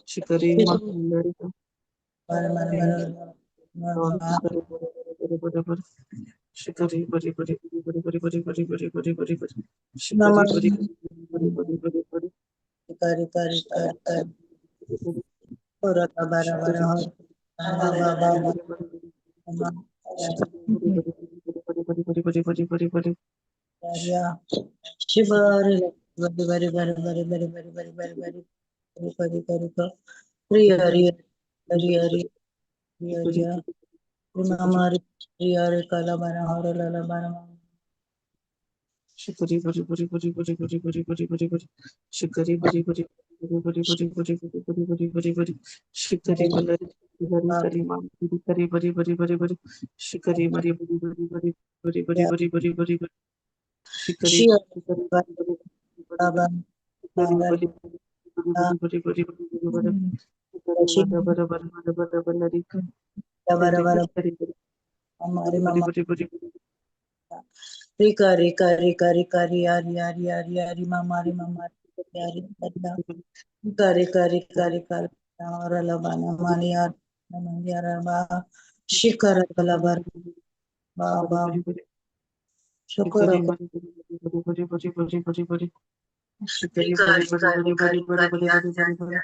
Shikari ma Thank you, Lord. Shikari bari bari bari bari. Shikari bari bari bari bari bari bari bari bari bari bari. Shikari bari bari bari bari bari. Kari kari kari kari ora bara bara Shikari ba ba ba bari ba bari bari. ma Shikari bari bari bari bari bari bari bari bari. Ya Shiva bari bari bari bari bari bari bari bari bari kari kari kari Hari Hari Hari Hari Hari Hari Hari Hari kala bara hara lala bara Shikari bari bari bari bari bari bari bari bari bari. Shikari bari bari bari bari bari bari bari bari bari bari. Shikari balari bari kari man kari bari bari bari bari. Shikari bari bari bari bari bari bari bari bari bari bari. Shikari Shiva bari bari bari Baba bari. Shikari bari bari bari bari bari bari bari. Shikari Shiva bara bara bara bara bara balari bara kari bara kari bari हमारे bari mama bari bari bari. Rika Rika Rika Rika Riya Riya Riya Riya Rima मारी मामा रिया रिया रिया रिका रिका रिका रिका और लबाना मानिया मानिया बा शिकर बलाबर Bari बाबा bari bari. शुक्र Shikari bari bari bari bari bari bari bari. Shikari Rika bari bari Rika bari Rika bari Rika bari bari Riya bari Riya bari bari.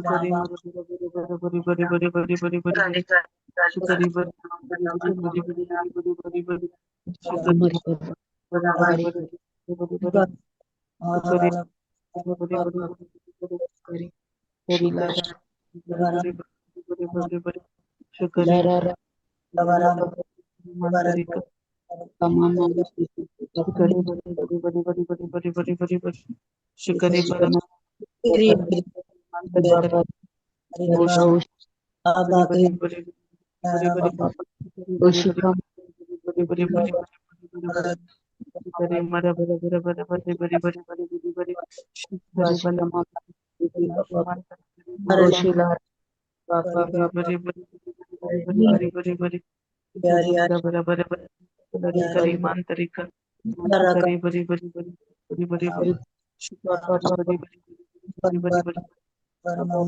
Riya Shikari Baba bari bari bari bari bari bari bari bari bari. Rika Shikari bari bari bari bari bari bari bari bari. Shikari bari bari bari bari bari. Shikari bari bari bari bari. Kari kari bari bari bari bari bari. Shikari bari bari bari. Shikari bari bari bari bari bari bari bari bari bari. Shikari bari bari bari bari bari bari bari bari bari bari bari bari bari bari. Shikari mara bara bara bara bari bari bari bari bari bari. Shikari bala bari bari bari bari bari bari bari. Shikari mara bara bara bara bari kari mantarika. Shikari bari bari bari bari bari bari. Shikari bari bari bari bari bari. Bari bari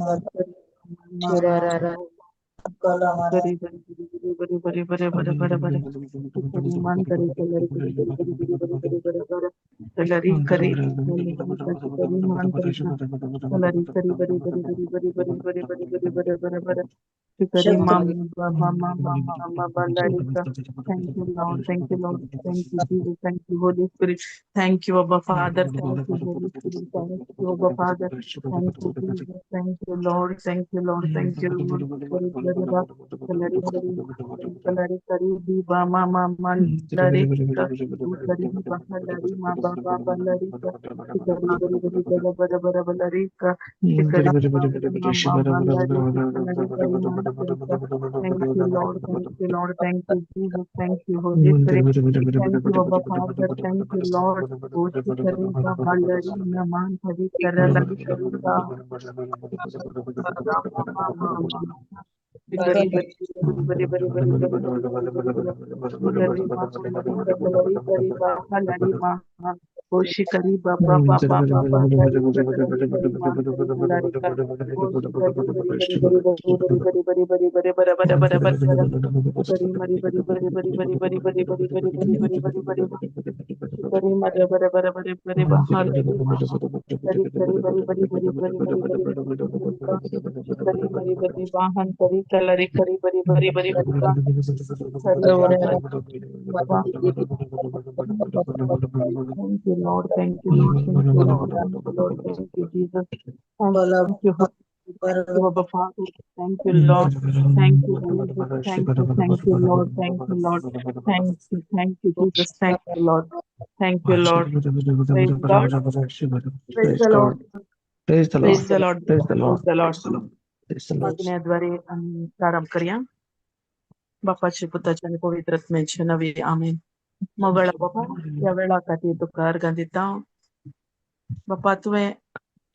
bari bari bari bari bari bari. Shikari mantari kalari bari bari bari bari bari bari bari. Kalari kari shikari mantari kalari kari bari bari bari bari bari bari bari bari bari bari bari. Shikari ma ma ma ma ma ma ma balarika. Thank you, Lord. Thank you, Lord. Thank you, Jesus. Thank you, Holy Spirit. Thank you, Abba Father. Thank you, Holy Spirit. Thank you, Abba Father. Thank you, Jesus. Thank you, Lord. Thank you, Lord. Thank you, Lord. Kari bari ba kalari kari kalari kari bi ba ma ma ma lari ka kari bi ba lari ma ba ba ba lari ka kari bari bari bari bari bari lari ka kari ma ma ma ma lari ka lari kari ma ka. Thank you, Lord. Thank you, Lord. Thank you, Jesus. Thank you, Holy Spirit. Thank you, Abba Father. Thank you, Lord. Oshikari ba lari na man hari karalari kari ba ma ma ma. Shikari bari bari bari bari bari bari bari bari bari. Shikari ma lari kalari kari ba lari ma. Oshikari ba ba ba ba ba ba lari kalari kari ma kari kalari ka. Oshikari bari bari bari bari bari bari bari bari bari bari bari bari bari. Shikari mari bari bari bari bari bari bari bari bari bari bari bari bari. Shikari mari bari bari bari bari ba lari ma. Kari kari bari bari bari bari bari bari bari ba. Shikari mari bari bahan kari kalari kari bari bari bari bari ba. Kari ba ba. Thank you, Lord. Thank you, Lord. Thank you, Lord. Thank you, Lord. Thank you, Jesus. Thank you, Holy Spirit. Thank you, Abba Father. Thank you, Lord. Thank you, Jesus. Thank you, thank you, Lord. Thank you, Lord. Thank you, thank you, Jesus. Thank you, Lord. Thank you, Lord. Praise God. Praise Praise the Lord. God. Praise the Praise Lord. the Lord. Praise the Praise Lord. the Lord. Praise the Lord. Praise the Lord. आज्ञेद्वारे आम्ही प्रारंभ करूया. बापाचे, पुताचे आणि पवित्र आत्म्याचे नावे, आमेन. मोगाळा बाबा, ह्या वेळा खातीर तुका अर्गां दिता. बापा, तुवें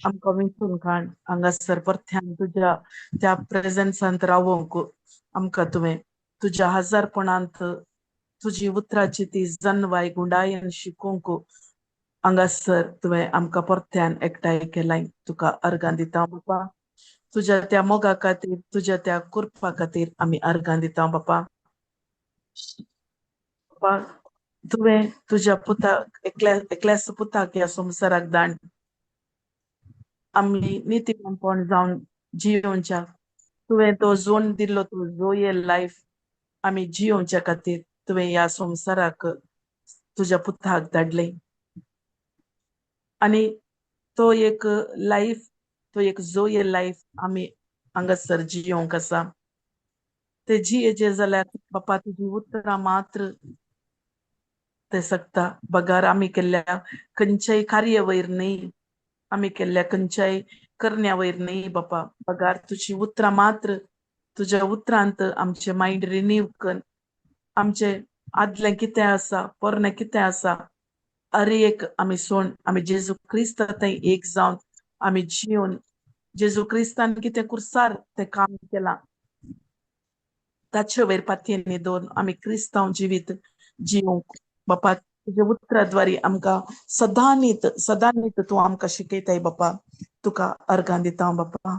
आमकां विंचून काड हांगासर परत्यान तुज्या त्या प्रेझन्सांत रावोंक. आमकां तुवें तुज्या हजारपणांत तुजी उतराची ती जनवाय गुंडायन शिकोवंक हांगासर तुवें आमकां परत्यान एकठांय केलाय. तुका अर्गां दिता बापा. तुज्या त्या मोगा खातीर, तुज्या त्या कृपा खातीर आमी अर्गां दिता बापा. बापा, तुवें तुज्या पुताक, एकल्या एकल्याच पुताक ह्या संवसाराक धाड, आमी नितीमानपण जावन जियोवच्या. तुवें तो जोन दिल्लो तो जोये लायफ आमी जियोवच्या खातीर तुवें ह्या संवसाराक तुज्या पुताक धाडलें. आनी तो एक लायफ, तो एक जोये लायफ आमी हांगासर जियोवंक आसा. ते जियेचे जाल्यार बापा, तुजी उतरां मात्र ते शकता, बगार आमी केल्ल्या खंयच्याय कार्य वयर न्हय, आमी केल्ल्या खंयच्याय करण्या वयर न्हय बापा, बगार तुजी उतरां मात्र. तुज्या उतरांत आमचें मायंड रिन्यू कर, आमचें आदलें कितें आसा, पोरणें कितें आसा, अरे एक आमी सोण आमी जेजू क्रिस्ता थंय एक जावन आमी जिवन, जेजू क्रिस्तान कितें कुर्सार तें काम केलां ताचे वयर पातयेंनी दवरून आमी क्रिस्तांव जिवीत जिवंक. बापा, तुज्या उतराद्वारी आमकां सदांनीत सदांनीत तूं आमकां शिकयताय बापा. तुका अर्गां दिता बापा.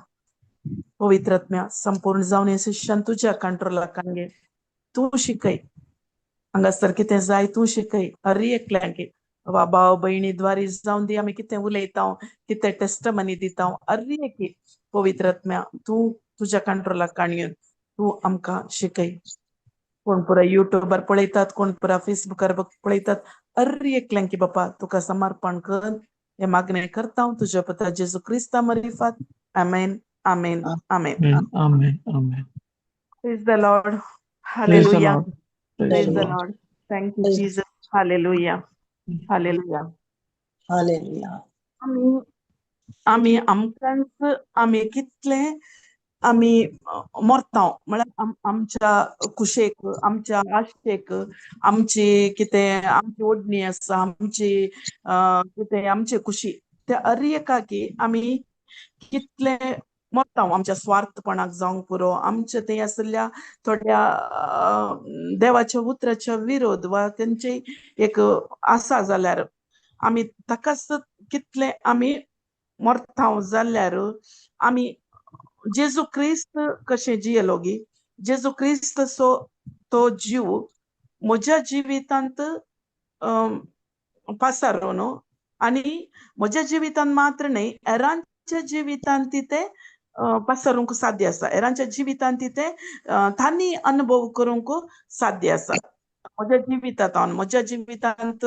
पवित्र आत्म्या, संपूर्ण जावन हें शिक्षण तुज्या कंट्रोलाक घे. तूं शिकय, हांगासर कितें जाय तूं शिकय हर एकल्यांक. वा भाव भयणी द्वारी जावन दी, आमी कितें उलयता, कितें टेस्टमनी दिता, हर एक पवित्र आत्म्या तूं तुज्या कंट्रोलाक काडून तूं आमकां शिकय. कोण पुरा युट्यूबार पळयतात, कोण पुरा फेसबुकार पळयतात, हर एकल्यांकी बापा तुका समर्पण कर हे मागणें करता तुज्या पुता जेजू क्रिस्ता मरिफात. आमेन, आमेन, आमेन. Amen. Amen. Praise the Lord. Praise the Hallelujah. Lord. Praise Praise the the Lord. Lord. Thank you, Jesus. Hallelujah. Hallelujah. Hallelujah. आमी आमी आमकांच आमी कितले आमी मरता म्हळ्यार आमच्या कुशेक, आमच्या आशेक, आमची कितें आमची ओडणी आसा, आमची कितें आमचे खुशी, त्या हर एकाकी आमी कितले मरता. आमच्या स्वार्थपणाक जावंक पुरो, आमचे थंय आशिल्ल्या थोड्या देवाच्या उतराच्या विरोध वा तेंचे एक आसा जाल्यार आमी ताकाच कितले आमी मरता. जाल्यार आमी जेजू क्रिस्त कशें जियेलो गी, जेजू क्रिस्त सो तो जीव म्हज्या जिवितांत पासारो न्हू, आनी म्हज्या जिवितांत मात्र न्हय, हेरांच्या जिवितांत ती ते पसरूंक साध्य आसा. हेरांच्या जिवितांत ती ते तांणी अनुभव करूंक साध्य आसा. म्हज्या जिवितांत, म्हज्या जिवितांत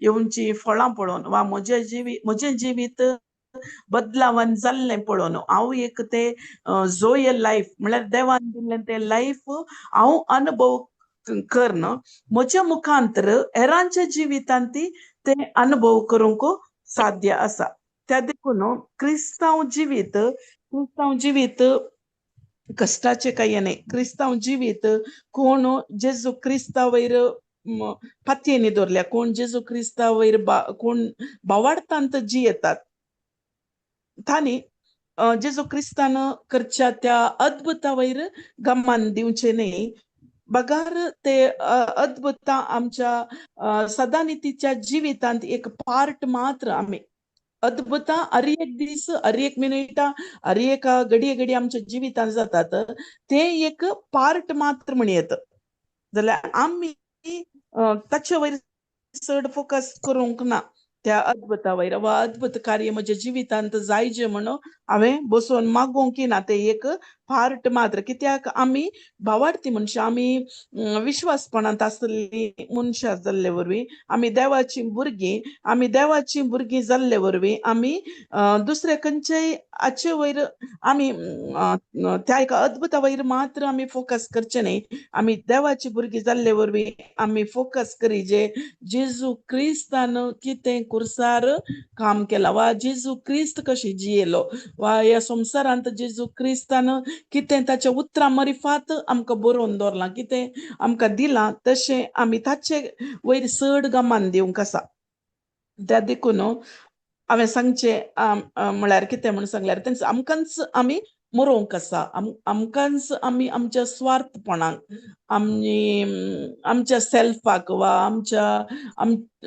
येवची फळां पळोवन वा म्हज्या जिवीत, म्हजें जिवीत बदलावन जाल्लें पळोवन, हांव एक ते जोये लायफ म्हळ्यार देवान दिल्लें तें लायफ हांव अनुभव करन म्हज्या मुखांतर हेरांच्या जिवितांत ती ते अनुभव करूंक साध्य आसा. त्या देखून क्रिस्तांव जिवीत, क्रिस्तांव जिवीत कश्टाचें काय न्हय. क्रिस्तांव जिवीत कोण जेजू क्रिस्ता वयर पातयेनी दवरल्या, कोण जेजू क्रिस्ता वयर कोण भावार्थांत जियेतात, तांणी जेजू क्रिस्तान करच्या त्या अद्भुता वयर गमान दिवचें न्हय, बगार ते अद्भुता आमच्या सदानितीच्या जिवितांत एक पार्ट मात्र. आमी अद्भुतां हर एक दीस, हर एक मिनिटा, हर एक घडये घडये आमच्या जिवितांत जातात, ते एक पार्ट मात्र म्हण येत जाल्यार आमी ताचे वयर चड फोकस करूंक ना त्या अद्भुता वयर, वा अद्भुत कार्य म्हज्या जिवितांत जायचे म्हणून हांवें बसोवन मागोवंक ना. ते एक पार्ट मात्र, कित्याक आमी भावार्थी मनशां, आमी विश्वासपणांत आसली मनशां जाल्ले वरवीं आमी देवाची भुरगीं. आमी देवाची भुरगीं जाल्ले वरवीं आमी दुसरे खंयचेय हाचे वयर आमी त्या एका अद्भुता वयर मात्र आमी फोकस करचे न्हय. आमी देवाची भुरगीं जाल्ले वरवीं आमी फोकस करीजे जेजू क्रिस्तान कितें कुर्सार काम केलां, वा जेजू क्रिस्त कशें जियेलो, वा ह्या संवसारांत जेजू क्रिस्तान कितें ताच्या उतरां मरिफात आमकां बरोवन दवरलां, कितें आमकां दिलां, तशें आमी ताचे वयर चड गमान दिवंक आसा. त्या देखून हांवें सांगचें म्हळ्यार कितें म्हूण सांगल्यार, तेंच आमकांच आमी मरोवंक आसा. आमकांच आमी आमच्या स्वार्थपणाक, आमी आमच्या सेल्फाक वा आमच्या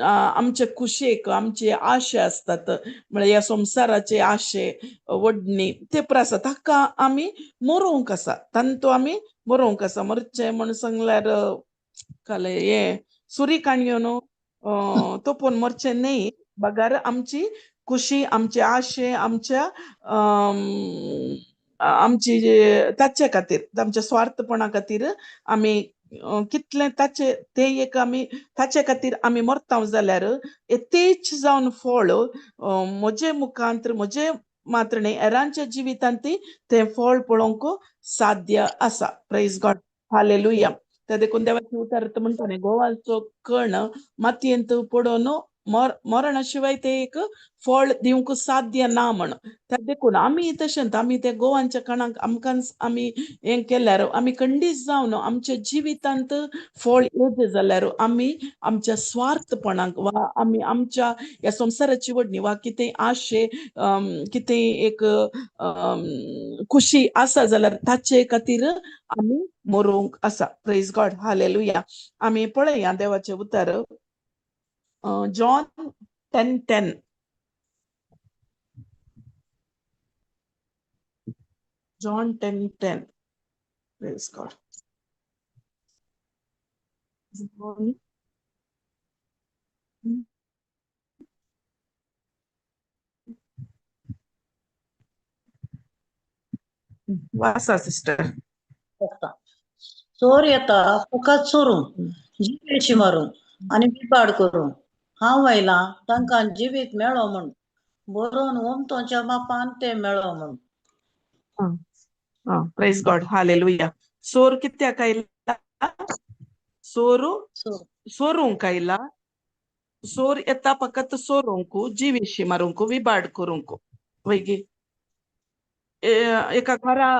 आमचे खुशेक, आमचे आशे आसतात, म्हळ्यार ह्या संवसाराचे आशे वडणी ते आसा, ताका आमी मरोवंक आसा, तांतू आमी मरोवंक आसा. मरचें म्हण सांगल्यार काले हें सुरी काणयो न्हू तोपोन मरचें न्ही, बगार आमची खुशी, आमचे आशे, आमच्या आमची ताचे खातीर, आमच्या स्वार्थपणा खातीर आमी कितलें ताचे ते एक आमी ताचे खातीर आमी मरता जाल्यार तेच जावन फळ म्हजे मुखांत, म्हजे मात्र न्ही, हेरांच्या जिवितांत तें फळ पळोवंक साध्य आसा. Praise God, hallelujah. ते देखून देवाची उतार म्हणटा न्ही, गोवाचो कण मातयेंत पडोवन मरणा शिवाय ते एक फळ दिवंक साध्य ना म्हण. त्या देखून आमी तशेंच आमी त्या गोवांच्या कणाक आमकां आमी हें केल्यार आमी खंडीत जावन आमच्या जिवितांत फळ येता जाल्यार आमी आमच्या स्वार्थपणाक वा आमी आमच्या ह्या संवसाराची वडणी वा कितें आशे, कितें एक खुशी आसा जाल्यार ताचे खातीर आमी मरोवंक आसा. Praise God, hallelujah. आमी पळया देवाचें उतर, John 10:10. John 10:10. Praise God. John. वाचा सिस्टर. चोर येता फकत चोरूंक, जिवेशी मारूंक आनी बिबाड करूंक. हांव आयलां तांकां जिवीत मेळो म्हूण, बरोवन ओमतोच्या मापान तें मेळो म्हूण. Praise God, hallelujah. चोर कित्याक आयला? चोरू चोरूंक आयला. चोर येता फकत चोरूंक, जिवेशी मारूंक, विबाड करूंक. वैगी एका घरा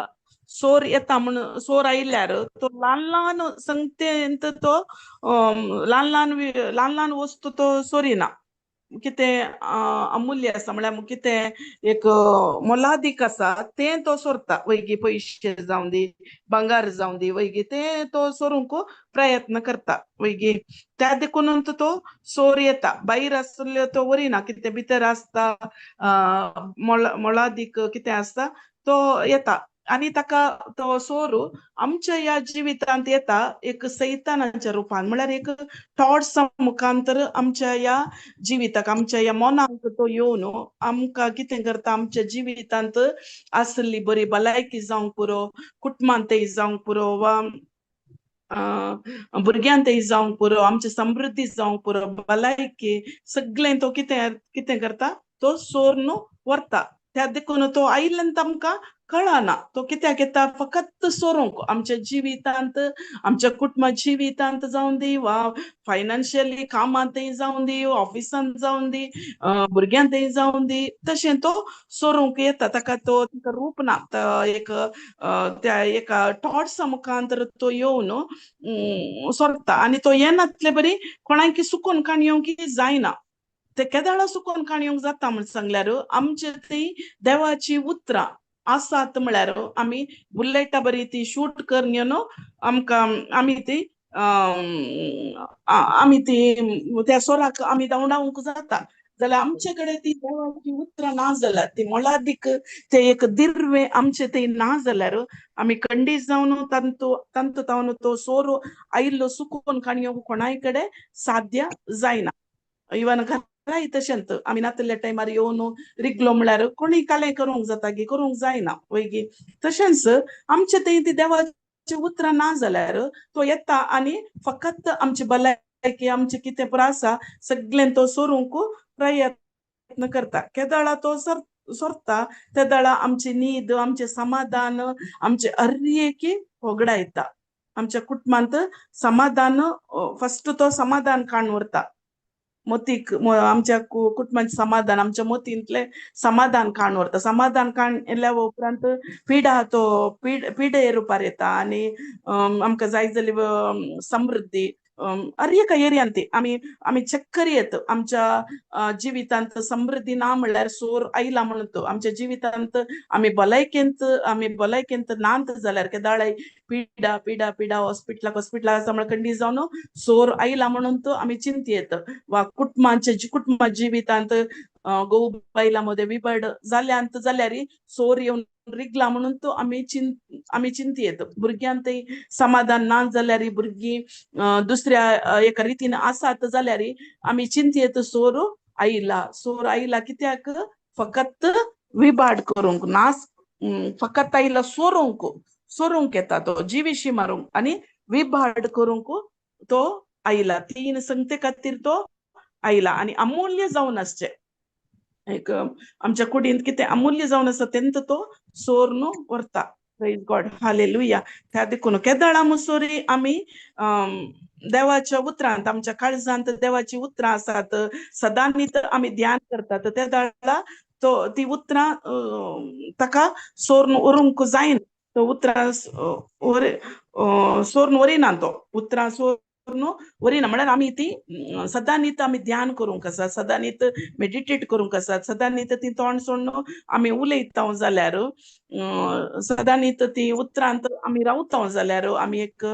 चोर येता म्हण, चोर आयल्यार तो ल्हान ल्हान संगतेंत तो ल्हान ल्हान ल्हान ल्हान वस्तू तो चोरिना. कितें अमूल्य आसा म्हळ्यार कितें एक मोलादीक आसा तें तो सोरता. वैगी पयशे जावं दी, भांगर जावं दी, वैगी तें तो सोरूंक प्रयत्न करता. वैगी त्या देखून तो चोर येता. भायर आसल्यो तो वरिना, कितें भितर आसता मोलादीक कितें आसता तो येता आनी ताका तो सोरू आमच्या ह्या जिवितांत येता एक सैतानाच्या रुपान, म्हळ्यार एक थॉट्स मुखांतर आमच्या ह्या जिविताक, आमच्या ह्या मनाक तो येवन आमकां कितें करता, आमच्या जिवितांत आसली बरी भलायकी जावंक पुरो, कुटुंबांतय जावंक पुरो वा भुरग्यांतय जावंक पुरो, आमची समृद्धी जावंक पुरो, भलायकी सगळें तो कितें कितें करता, तो सोर व्हरता. त्या देखून तो आयिल्ल्यान आमकां कळना तो कित्याक येता, फकत सोरूंक आमच्या जिवितांत, आमच्या कुटुंबा जिवितांत जावं दी वा फायनान्शियली कामांतय जावं दी, ऑफिसांत जावं दी, भुरग्यांतय जावं दी, तशें तो सोरूंक येता. ताका तो ताका रूप ना, एक त्या एका थॉट्सा मुखांतर तो येवन सोरता आनी तो येनातले बरी कोणाकी सुकून काण येवंक जायना. ते केदाळा सुकून काण येवंक जाता म्हण सांगल्यार आमचे ती देवाची उतरां आसात म्हळ्यार आमी बुलेटा बरी ती शूट करून न्हू आमकां आमी ती आमी ती त्या सोराक आमी धांवडावंक जाता. जाल्यार आमचे कडेन ती देवाची उतरां ना जाल्यार, ती मोलादीक ते एक दिर्वे आमचे ते ना जाल्यार आमी खंडीत जावन तांतू तांतू तावन तो सोरो आयिल्लो सुकून काण येवंक कोणाय कडेन साध्य जायना. इवन घराय तशेंच आमी नातल्या टायमार येवन रिगलो म्हळ्यार कोणूय कालें करूंक जाता गी, करूंक जायना वयगी. तशेंच आमचे थंय ती देवाची उतरां ना जाल्यार तो येता आनी फकत आमची भलायकी, आमचें कितें पुरो आसा सगळें तो सोरूंक प्रयत्न करता. केदळा तो सोरता तेदळा आमची न्हीद, आमचें समाधान, आमचे अर्येकी होगडायता. आमच्या कुटुंबांत समाधान फस्ट तो समाधान काण व्हरता. मोतीक आमच्या कुटुंबाचें समाधान, आमच्या मोतींतलें समाधान काण व्हरता. समाधान काण येयल्या उपरांत पिडा तो पिडे रुपार येता आनी आमकां जाय जाली समृद्धी, हर एका एरियांत ती आमी आमी चक्कर येत आमच्या जिवितांत समृद्धी ना म्हणल्यार सोर आयला म्हणून तो आमच्या जिवितांत आमी भलायकेंत नांत जाल्यार केदाळाय पिडा पिडा पिडा हॉस्पिटलाक हॉस्पिटलाक आसा म्हळ्यार खंडी जावन सोर आयला म्हणून तो आमी चिंतयेत वा कुटुंबाचे कुटुंबा जिवितांत घोव बायलां मदें विबड जाल्यांत जाल्यार सोर येवन रिगला म्हणून तो आमी चिंतयेत. भुरग्यांतय समाधान ना जाल्यार भुरगीं दुसऱ्या एका रितीन आसात जाल्यार आमी चिंतयेत सोर आयला. सोर आयला कित्याक? फकत विबाड करूंक नास, फकत आयला सोरूंक, सोरूंक येता तो जिविशी मारूंक आनी विबाड करूंक तो आयला. तीन संगते खातीर तो आयला आनी अमूल्य जावन आसचें एक आमच्या कुडींत कितें अमूल्य जावन आसा तेन्ना तो सोर न्हू व्हरता. Praise God, hallelujah. त्या देखून केदळा मुसोरी आमी देवाच्या उतरांत आमच्या काळजांत देवाची उतरां आसात सदांनीत आमी ध्यान करतात त्या दाळा तो ती उतरां ताका सोर्न व्हरूंक जायना. तो उतरां सोर्न व्हरिना, तो उतरां सोर्न व्हरिना म्हळ्यार आमी ती सदांनीत आमी ध्यान करूंक आसा, सदांनीत मेडिटेट करूंक आसा, सदांनीत ती तोंड सोडून आमी उलयता जाल्यार, सदांनीत ती उतरांत आमी रावता जाल्यार, आमी एक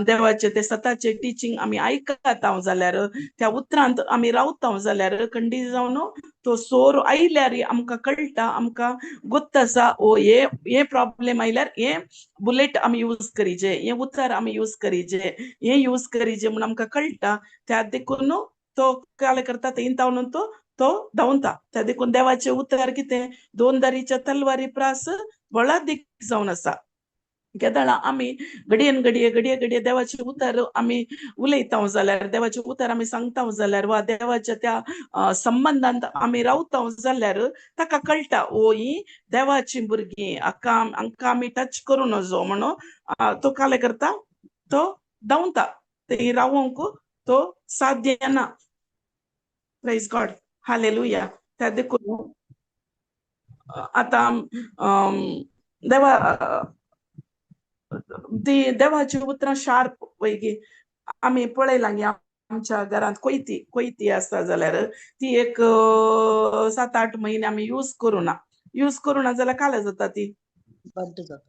देवाचे ते सताचे टिचींग आमी आयकता जाल्यार, त्या उतरांत आमी रावता जाल्यार खंडीत जावन तो सोर आयल्यार आमकां कळटा, आमकां गोत्त आसा ओ हे हे प्रॉब्लेम आयल्यार हे बुलेट आमी यूज करीजे, हे उतर आमी यूज करीजे, हे यूज करीजे म्हूण आमकां कळटा. त्या देखून तो काले करता ते इंतावन तो तो धांवता. त्या देखून देवाचें उतर कितें दोन दारीच्या तलवारी प्रास बळादीक जावन आसा. केदळा आमी घडयेन घडये घडये घडये देवाचें उतर आमी उलयता जाल्यार, देवाचें उतर आमी सांगता जाल्यार वा देवाच्या त्या संबंदांत आमी रावता जाल्यार ताका कळटा ओ ही देवाची भुरगीं, हाका हांकां आमी टच करूं नजो म्हणून तो काले करता तो धांवता. ते रावोंक तो साध्य ना. Praise God, hallelujah. त्या देखून आतां देवा ती देवाची उतरां शार्प वयगी आमी पळयलां गे आमच्या घरांत कोयती कोयती आसा जाल्यार ती एक 7-8 म्हयने आमी यूज करुना, यूज करुना जाल्यार काले जाता ती, बड्ड जाता.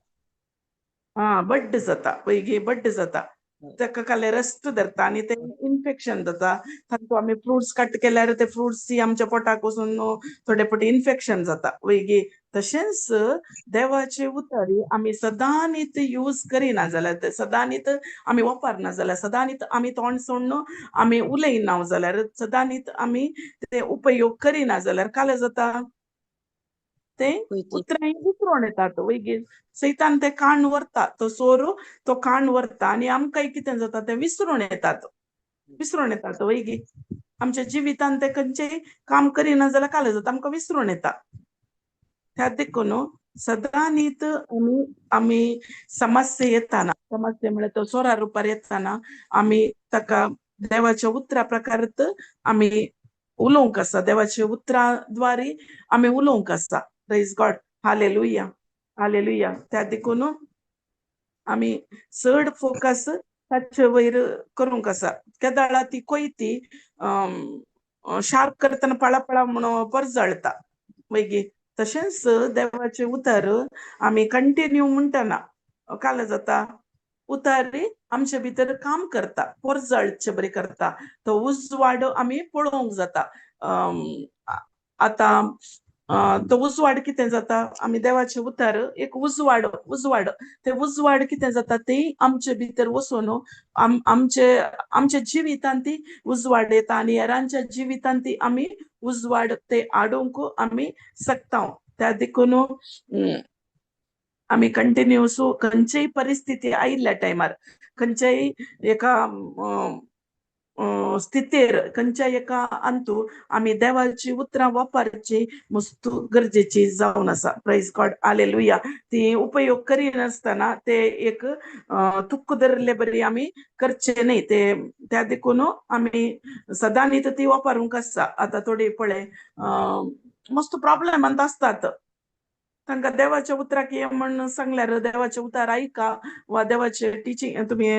हा बड्ड जाता वयगी, बड्ड जाता. ताका काले रस्ट धरता आनी ते इन्फेक्शन जाता. तातूंत आमी फ्रुट्स कट केल्यार ते फ्रुट्स आमच्या पोटाक वचून थोडे फावटी इन्फेक्शन जाता वयगी. तशेंच देवाचे उतर आमी सदांनीत यूज करिना जाल्यार, सदांनीत आमी वापरना जाल्यार, सदांनीत आमी तोंड सोडून आमी उलयना जाल्यार, सदांनीत आमी ते उपयोग करिना जाल्यार काले जाता ते उतरां विसरोन येतात वयगी. सैतान ते काण व्हरता, तो सोर तो काण व्हरता आनी आमकांय कितें जाता ते विसरून येतात, विसरून येतात वयगी. आमच्या जिवितान ते खंयचेय काम करिना जाल्यार काले जाता, आमकां विसरून येता. त्या देखून सदांनीत आमी आमी समस्या येताना, समस्या म्हळ्यार तो सोरा रुपार येताना आमी ताका देवाच्या उतरा प्रकारात आमी उलोवंक आसा, देवाच्या उतरा द्वारे आमी उलोवंक आसा. प्रेज गॉड, हालेलुया, हालेलुया. त्या देखून आमी चड फोकस ताचे वयर करूंक आसा. केदाळा ती कोयती शार्प करतना पळा पळा म्हणून परजळता मागीर. तशेंच देवाचें उतर आमी कंटिन्यू म्हणटना काल जाता उतर आमचे भितर काम करता, परजळचे बरी करता, तो उजवाड आमी पळोवंक जाता. आतां तो उजवाड कितें जाता, आमी देवाचें उतर एक उजवाड, उजवाड ते उजवाड कितें जाता ते आमचे भितर वचून आमचे आमच्या जिवितांत ती उजवाड येता आनी हेरांच्या जिवितांत ती आमी उजवाड ते हाडूंक आमी शकता. त्या देखून आमी कंटिन्यूस खंयचेय परिस्थिती आयिल्ल्या टायमार, खंयच्याय एका स्थितीर, खंयच्या एका अंतू आमी देवाची उतरां वापरची मस्त गरजेची जावन आसा. Praise God, hallelujah. ती उपयोग करिनासतना ते एक तुक्क धरिल्ले बरी आमी करचे न्हय ते, त्या देखून आमी सदांनी ती वापरूंक आसा. आतां थोडी पळय मस्त प्रॉब्लेमांत आसतात, तांकां देवाच्या उतराक ये म्हण सांगल्यार देवाचें उतर आयका वा देवाचें टिचींग, तुमी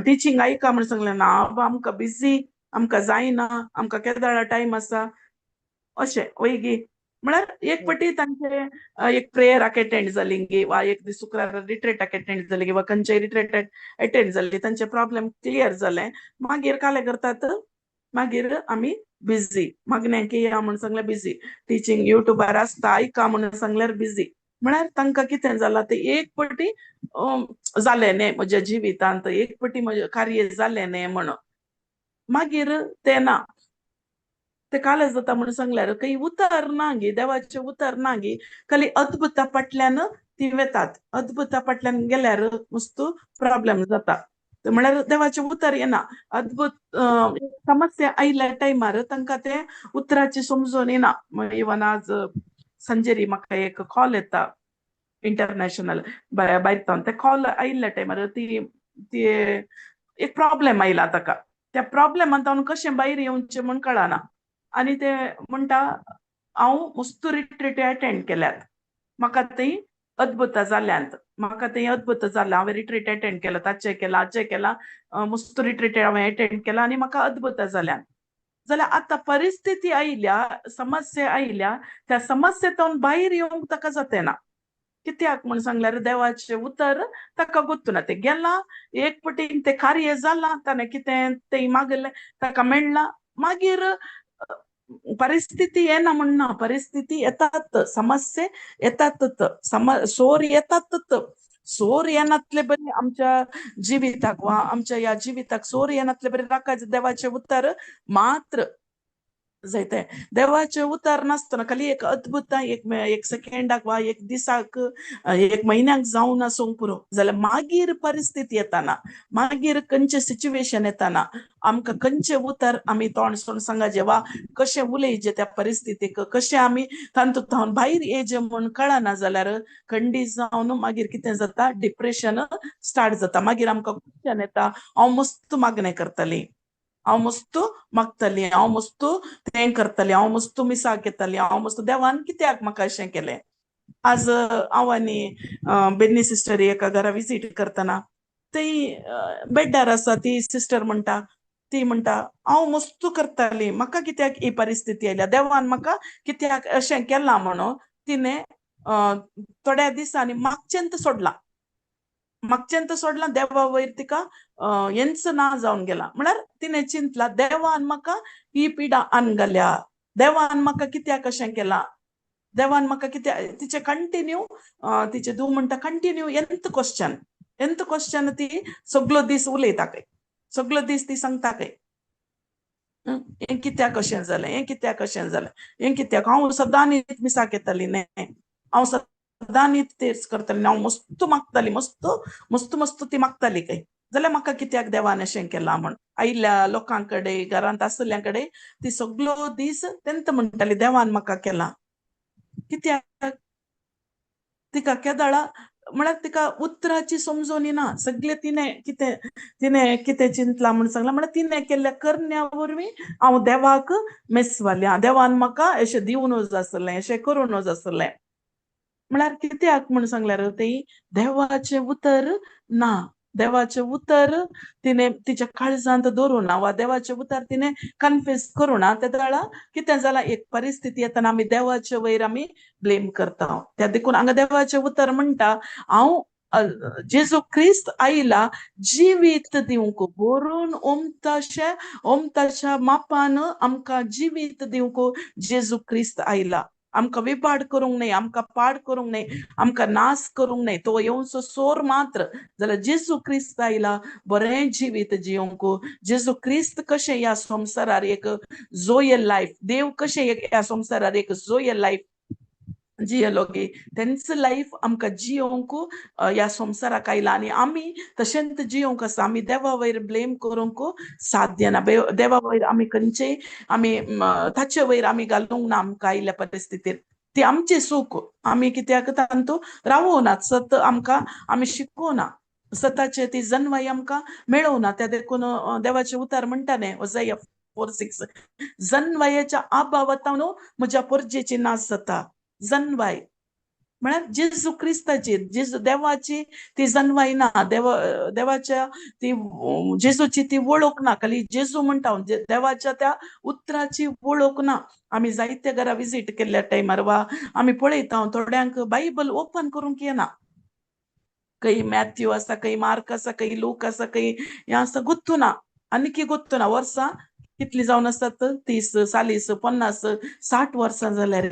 टिचींग आयका म्हण सांगल्यार, ना बाबा आमकां बिजी, आमकां जायना, आमकां केदाळा टायम आसा अशें वयगी. म्हळ्यार एक पटी तांचे एक प्रेयराक एटेंड जाली गे वा एक दीस शुक्रार रिट्रेटाक एटेंड जाली वा खंयच्याय रिट्रेटाक एटेंड जाली, तांचे प्रॉब्लेम क्लियर जाले, मागीर काले करतात, मागीर आमी बिजी, मागण्यांक या म्हण सांगल्यार बिजी, टिचींग युट्यूबार आसता आयका म्हण सांगल्यार बिजी. म्हळ्यार तांकां कितें जालां तें एक पटी जालें न्ही म्हज्या जिवितांत, एक पटी म्हजें कार्य जालें न्ही म्हणून मागीर तें ना, ते कालेज जाता म्हणून सांगल्यार काही उतर ना गे, देवाचें उतर ना गे, खाली अद्भुता फाटल्यान ती वेतात, अद्भुता फाटल्यान गेल्यार मस्त प्रॉब्लेम जाता. म्हळ्यार देवाचें उतर येना, अद्भुत समस्या आयिल्ल्या टायमार तांकां तें उतराचें समजून येना. इवन आज संजेरी म्हाका एक कॉल येता इंटरनॅशनल भायर तावन, ते कॉल आयिल्ल्या टायमार ती ती एक प्रॉब्लेम आयला ताका, त्या प्रॉब्लेमान तावन कशें भायर येवचें म्हूण कळना. आनी ते म्हणटा हांव मस्त रिट्रीट एटेंड केल्यात, म्हाका थंय अद्भुत जाल्यांत, म्हाका थंय अद्भुत जालां, हांवें रिट्रीट एटेंड केलां, ताचें केलां, हाचें केलां, मस्त रिट्रीट हांवें एटेंड केलां आनी म्हाका अद्भुत जाल्यांत. जाल्यार आतां परिस्थिती आयल्या, समस्या आयल्या, त्या समस्येंतल्यान भायर येवंक ताका जातेना. कित्याक म्हूण सांगल्यार देवाचें उतर ताका गोत्तुना, तें गेलां एक पटीन तें कार्य जालां, ताणें कितें तें मागलें ताका मेळ्ळां, मागीर परिस्थिती येना म्हण ना, परिस्थिती येतात, समस्ये येतात, सोर येतात, सोर येनातले बरी आमच्या जिविताक वा आमच्या ह्या जिविताक सोर येनातले बरी राखायचे देवाचें उतर मात्र जायते. देवाचें उतर नासतना खाली एक अद्भुत एक सेकेंडाक वा एक दिसाक एक म्हयन्याक जावन आसूंक पुरो, जाल्यार मागीर परिस्थिती येताना, मागीर खंयचें सिच्युएशन येताना आमकां खंयचें उतर आमी तोंड सोड सांगाचें वा कशें उलयचें त्या परिस्थितीक, कशें आमी तातूंत भायर येयचें म्हूण कळना जाल्यार खंडीत जावन मागीर कितें जाता, डिप्रेशन स्टार्ट जाता. मागीर आमकां क्वेश्चन येता, हांव मस्त मागणें करतलें, हांव मस्त मागतलें, हांव मस्त तें करतलें, हांव मस्त मिसाक येतलें, हांव मस्त देवान कित्याक म्हाका अशें केलें. आज हांव आनी बेन्नी सिस्टर एका घरा विजीट करतना ती बेड्डार आसा, ती सिस्टर म्हणटा, ती म्हणटा हांव मस्त करताली, म्हाका कित्याक ही परिस्थिती आयल्या, देवान म्हाका कित्याक अशें केलां म्हणून तिणें थोड्या दिसांनी मागचेंत सोडलां, मागचेंत सोडलां, देवा वयर तिका हेंच ना जावन गेलां. म्हळ्यार तिणें चिंतलां देवान म्हाका ही पिडा अनगल्या, देवान म्हाका कित्याक अशें केलां, देवान म्हाका कित्याक, तिचें कंटिन्यू तिचें धूव म्हणटा कंटिन्यू एंत क्वेश्चन, एंत क्वेश्चन ती सगलो दीस उलयता खंय, सगलो दीस ती सांगता खंय, हें कित्याक अशें जालें, हें कित्याक अशें जालें, हें कित्याक, हांव सदां मिसाक येताली न्ही, हांव सदां तेच करताली, हांव मस्त मागताली, मस्त मस्त मस्त ती मागताली खंय, जाल्यार म्हाका कित्याक देवान अशें केलां म्हण आयिल्ल्या लोकां कडेन, घरांत आशिल्ल्या कडेन ती सगलो दीस तेंत म्हणटाली देवान म्हाका केलां कित्याक. तिका केदाळा म्हळ्यार तिका उतराची समजून ना, सगळे तिणें कितें तिणें कितें चिंतलां म्हूण सांगलां, म्हळ्यार तिणें केल्ल्या करण्या वरवीं हांव देवाक मेसवालें, देवान म्हाका अशें दिवन आसलें, अशें करूं नज आसलें. म्हळ्यार कित्याक म्हूण सांगल्यार ती देवाचें उतर ना, देवाचें उतर तिणें तिच्या काळजांत दवरूं ना वा देवाचें उतर तिणें कन्फेस करूं ना. त्या वेळार कितें जालां, एक परिस्थिती येतना आमी देवाचे वयर आमी ब्लेम करता. त्या देखून हांगा देवाचें उतर म्हणटा हांव जेजू क्रिस्त आयला जिवीत दिवंक, भरून ओमताशे ओमताच्या मापान आमकां जिवीत दिवंक जेजू क्रिस्त आयला. आमकां विपाड करूंक न्हय, आमकां पाड करूंक न्हय, आमकां नाश करूंक न्हय, तो येवचो सोर मात्र. जाल्यार जेजू क्रिस्त आयला बरें जिवीत जिवंक. जेजू क्रिस्त कशें ह्या संवसारार एक जोयल लायफ, देव कशें ह्या संवसारार एक जोयल लायफ जियेलो गे, तेंच लायफ आमकां जियोंक ह्या संवसाराक आयला आनी आमी तशेंच जियोंक आसा. आमी देवा वयर ब्लेम करूंक साध्य ना, देवा वयर आमी खंयचेय आमी ताचे वयर आमी घालूंक ना. आमकां आयिल्ल्या परिस्थितीर ती आमची चूक, आमी कित्याक तातूंत रावना, सत आमकां आमी शिकोना, सताचे ती जनवाय आमकां मेळोवना. त्या देखून देवाचें उतर म्हणटा न्ही ओजया 4:6, जनवायेच्या अभावांत म्हज्या परजेची नाश जाता. जनवाय म्हळ्यार जेजू क्रिस्ताची, जेजू देवाची ती जनवाय ना, देवाच्या ती जेजूची ती वळख ना. खाली जेजू म्हणटा, देवाच्या त्या उतराची वळख ना. आमी जायते घरा विजीट केल्ल्या टायमार वा आमी पळयता थोड्यांक बायबल ओपन करूंक येना. खंय मॅथ्यू आसा, खंय मार्क आसा, खंय लूक आसा, खंय हें आसा, गोत्तू ना, आनीकी गोत्तू ना. वर्सां कितली जावन आसतात, 30, 40, 50, 60 वर्सां जाल्यार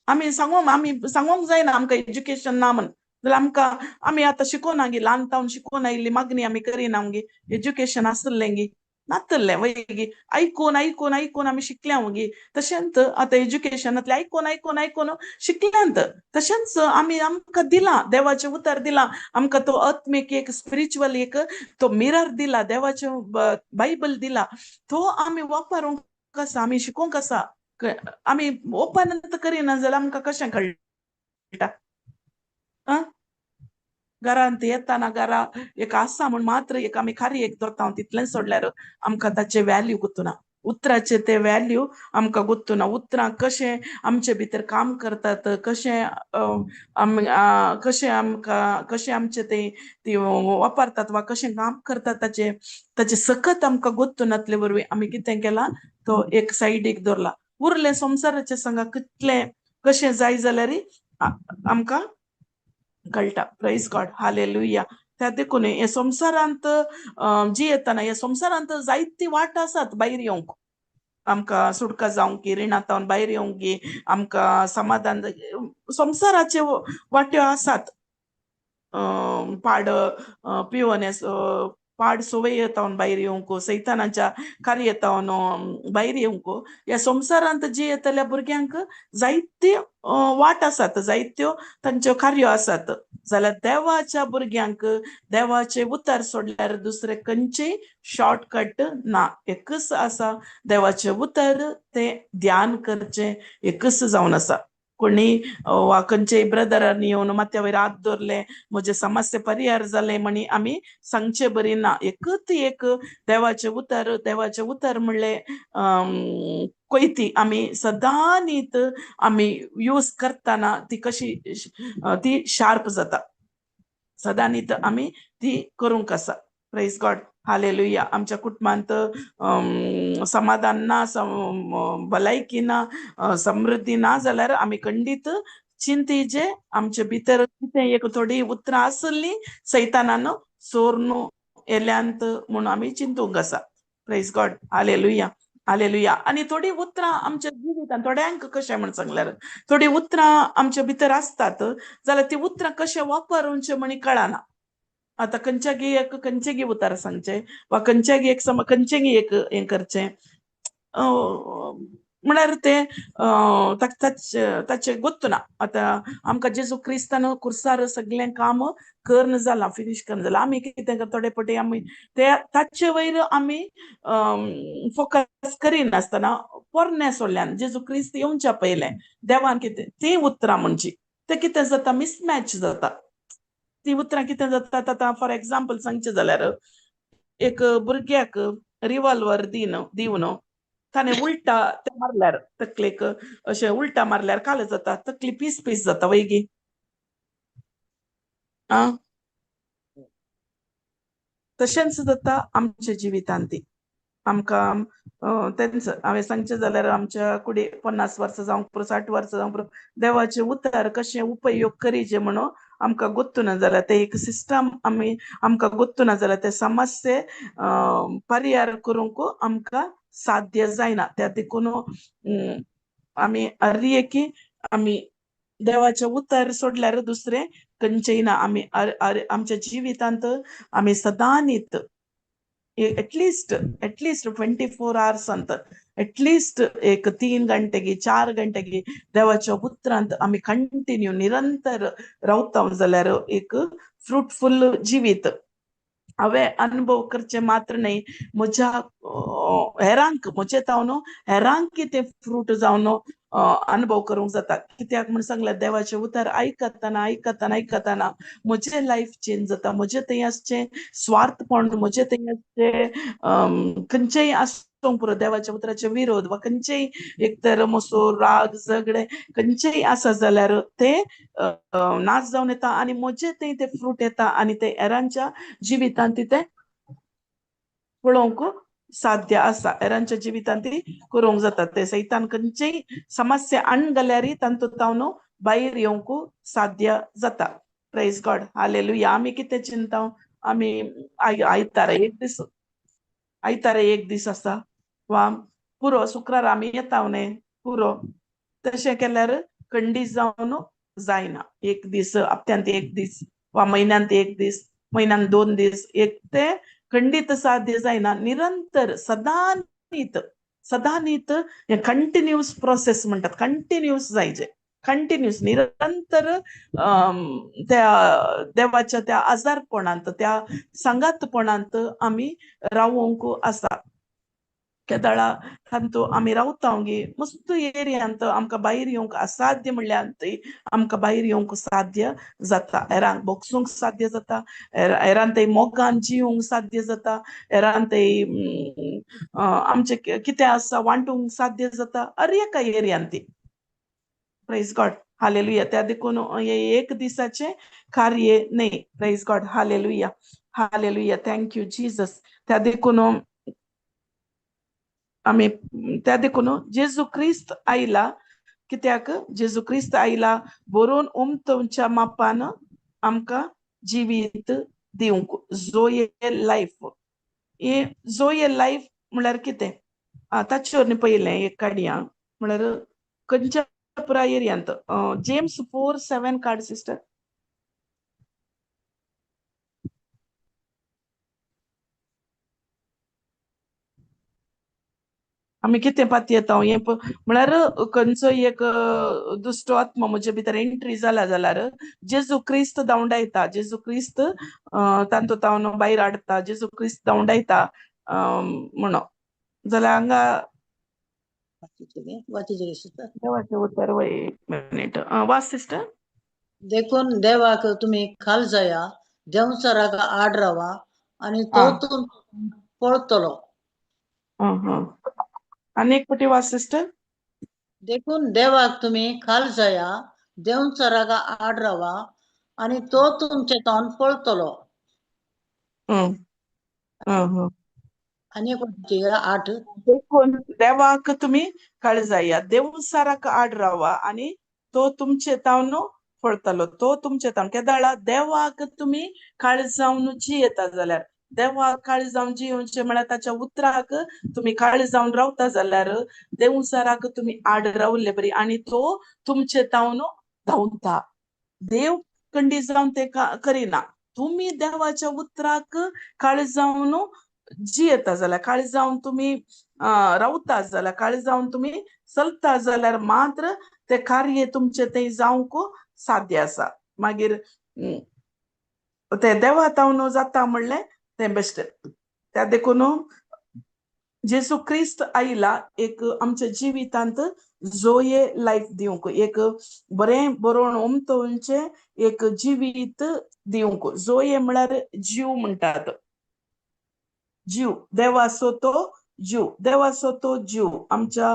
आमी सांगूंक जायना आमकां एज्युकेशन ना म्हण. जाल्यार आमकां आमी आतां शिकोना गी, ल्हान तावन शिकोन आयिल्ली मागणी आमी करिना गी, एज्युकेशन आसलें गी नातल्लें वय गी, आयकून आयकून आयकून आमी शिकल्या गी. तशेंच आतां एज्युकेशनांतलें आयकून आयकून आयकून शिकल्यांत. तशेंच आमी आमकां दिलां देवाचें उतर दिलां आमकां, तो आत्मीक एक स्पिरिच्युअल एक तो मिरर दिला, देवाचें बायबल दिला, तो आमी वापरूंक आसा, आमी शिकोवंक आसा. आमी ओपन करिना जाल्यार आमकां कशें कळटा? घरांत येताना घरा एक आसा म्हूण मात्र एक आमी खारी एक धरता, तितलेंच सोडल्यार आमकां ताचे व्हॅल्यू गुत्तुना, उतराचे ते व्हॅल्यू आमकां गुत्तुना. उतरां कशें आमचे भितर काम करतात, कशें कशें आमकां कशें आमचे ते ती वापरतात वा कशें काम करतात ताचे ताचे सकत आमकां गुत्तू नातले वरवीं आमी कितें केलां, तो एक सायडीक दवरला. उरलें संवसाराचे संगा कितलें कशें जाय जाल्यार आमकां कळटा. Praise God, hallelujah. त्या देखून हे संवसारांत जियेतना हे संवसारांत जायती वाट आसात भायर येवंक, आमकां सुटका जावंक, रिणांत भायर येवंक, आमकां समाधान, संवसाराचे वाट्यो आसात. पाड पिवन पाड संवय येतावन भायर येवंक, सैतानाच्या कार्य भायर येवंक, ह्या संवसारांत जियेतल्या भुरग्यांक जायत्यो वाट आसात, जायत्यो तांच्यो कार्यो आसात. जाल्यार देवाच्या भुरग्यांक देवाचे उतर सोडल्यार दुसरे खंयचेय शॉर्टकट ना. एकच आसा देवाचें उतर, तें ध्यान करचें एकच जावन आसा. कोणी वा खंयचेय ब्रदरांनी येवन माथ्या वयर हात दवरले, म्हजे समस्या परिहार जाले म्हणी आमी सांगचे बरी ना. एकच एक देवाचें उतर, देवाचें उतर म्हणलें कोयती आमी सदांनीत आमी यूज करतना ती कशी ती शार्प जाता, सदांनीत आमी ती करूंक आसा. Praise God, hallelujah. आमच्या कुटुंबांत समाधान ना, भलायकी ना, समृद्धी ना जाल्यार आमी खंडीत चिंतीचे आमचे भितर कितें एक थोडी उतरां आसली सैतानान सोर्न येल्यांत म्हूण आमी चिंतूंक आसा. प्रेज गॉड, हालेलुया, हालेलुया. आनी थोडी उतरां आमच्या जिवितांत थोड्यांक कशें म्हण सांगल्यार थोडी उतरां आमच्या भितर आसतात जाल्यार ती उतरां कशें वापरूचें म्हण कळना. आतां खंयच्यागी एक खंयचेगी उतर सांगचें वा खंयच्यागी एक सम खंयचेगी एक हें करचें म्हळ्यार तें ताचें गोत्तुना. आतां आमकां जेजू क्रिस्तान कुर्सार सगळें काम करून जालां, फिनीश करून जालां. आमी कितें करता थोडे फावटी आमी ते ताचे वयर आमी फोकस करिनासतना पोरण्या सोडल्यान जेजू क्रिस्त येवच्या पयलें देवान कितें तीं उतरां म्हणची तें कितें जाता, मिसमॅच जाता. ती उतरां कितें जाता आतां फॉर एग्जाम्पल सांगचें जाल्यार एक भुरग्याक रिवॉल्वर दिवन ताणें उल्टा ते मारल्यार तकलेक अशें उल्टा मारल्यार काल जाता, तकली पीस पीस जाता वय गी. आं, तशेंच जाता आमच्या जिवितांत. ती आमकां तेंच हांवें सांगचें जाल्यार आमच्या कुडी 50 वर्सां जावंक पुरो, 60 वर्सां जावंक पुरो, देवाचें उतर कशें उपयोग करीचें म्हणून आमकां गोत्तुना जाल्यार ते एक सिस्टम आमी आमकां गोत्तुना जाल्यार ते समस्ये परिहार करूंक आमकां साध्य जायना. त्या देखून आमी अर्री आमी देवाचें उतर सोडल्यार दुसरें खंयचेय ना. आमी आमच्या जिवितांत आमी सदांनीत एटलिस्ट एटलिस्ट 24 आवर्सांत एटलिस्ट एक 3 घंटेगी 4 घंटेगी देवाच्या उतरांत आमी कंटिन्यू निरंतर रावता जाल्यार एक फ्रुटफुल जिवीत हांवें अनुभव करचें मात्र न्हय, म्हज्या हेरांक म्हजे तावन हेरांक कितें फ्रूट जावन अनुभव करूंक जाता. कित्याक म्हूण सांगल्यार देवाचें उतर आयकतना आयकतना आयकतना म्हजें लायफ चेंज जाता. म्हजें थंय आसचें स्वार्थपण, म्हजें थंय आसचें खंयचेय आस सोंसूंक पुरो. देवाच्या उतराचे विरोध वा खंयचेय एक तर मसो राग झगडे खंयचेय आसा जाल्यार ते नाच जावन येता आनी म्हजे थंय ते फ्रूट येता आनी ते हेरांच्या जिवितांत ते पळोवंक साध्य आसा. हेरांच्या जिवितांत ती करूंक जाता. ते सैतान खंयचेय समस्या हाडून घाल्यारय तांतूत हांव भायर येवंक साध्य जाता. Praise God, hallelujah. आमी कितें चिंता, आमी आयतारा एक दीस, आयतारा एक दीस आसा वा पुरो शुक्रार आमी येता न्ही पुरो, तशें केल्यार खंडीत जावन जायना. एक दीस हप्त्यांत एक दीस वा म्हयन्यांत एक दीस, म्हयन्यांत 2 दीस, एक ते खंडीत साध्य जायना. निरंतर सदानीत सदानीत हे कंटिन्युअस प्रोसेस म्हणटात, कंटिन्युअस जायचे, कंटिन्युअस निरंतर त्या देवाच्या त्या आजारपणांत त्या सांगातपणांत आमी रावोंक आसा. केदळा तांतू आमी रावता गे मस्त एरियांत आमकां भायर येवंक असाध्य म्हणल्यार आमकां भायर येवंक साध्य जाता. हेरांक भोगसूंक साध्य जाता, हेरांत थंय मोगान जिवंक साध्य जाता, हेरांत थंय आमचें कितें आसा वांटूंक साध्य जाता हर एका एरियांत ती. Praise God, hallelujah. त्या देखून हे एक दिसाचें कार्य न्ही. Praise God, hallelujah, hallelujah, thank you Jesus. त्या देखून आमी त्या देखून जेजू क्रिस्त आयला कित्याक, जेजू क्रिस्त आयला बरोवन उमतवच्या मापान आमकां जिवीत दिवंक. जोये लायफ, हे जोये लायफ म्हणल्यार कितें ताचेर न्ही पयलें एक काडया म्हणल्यार खंयच्या पुराय एरियांत जेम्स 4:7 काड सिस्टर. आमी कितें पातयेता हें म्हळ्यार खंयचो एक दुश्ट आत्मा म्हजे भितर एंट्री जाला जाल्यार जेजू क्रिस्त धांवडायता, जेजू क्रिस्त तांतूत हांव भायर हाडटा, जेजू क्रिस्त धांवडायता म्हणून जाल्यार हांगा देवाचें उतर वय एक मिनीट वाच सिस्टर. देखून देवाक तुमी खाल जाया, देंवचाराक आड रावा आनी तो तुमकां पळतलो. आनी एक पटी वाच सिस्टर. देखून देवाक तुमी खाल जाया, देंवचाराक आड रावा आनी तो तुमचे तोंड पळतलो. आनी एक 8. देखून देवाक तुमी काळ जाया, देवसाराक आड रावा आनी तो तुमचे तावन फळतलो. तो तुमचे तावन केदाळा देवाक तुमी काळ जावन जियेता जाल्यार, देवाक काळ जावन जियोवचें म्हळ्यार ताच्या उतराक तुमी काळ जावन रावता जाल्यार देवसाराक तुमी आड रावल्ले बरी आनी तो तुमचे तावन धांवता. देव खंडीत जावन ते करिना. तुमी देवाच्या उतराक काळ जावन जियेता जाल्यार, काळ जावन तुमी रावता जाल्यार, काळ जावन तुमी चलता जाल्यार मात्र ते कार्य तुमचें तें जावंक साध्य आसा. मागीर ते देवा तावन जाता म्हणलें तें बेश्टें. त्या देखून जेजू क्रिस्त आयला एक आमच्या जिवितांत जोये लायफ दिवंक, एक बरें बरोवन उमतोवचें एक जिवीत दिवंक. जोये म्हळ्यार जीव म्हणटात, जीव देवाचो तो जीव, देवाचो तो जीव आमच्या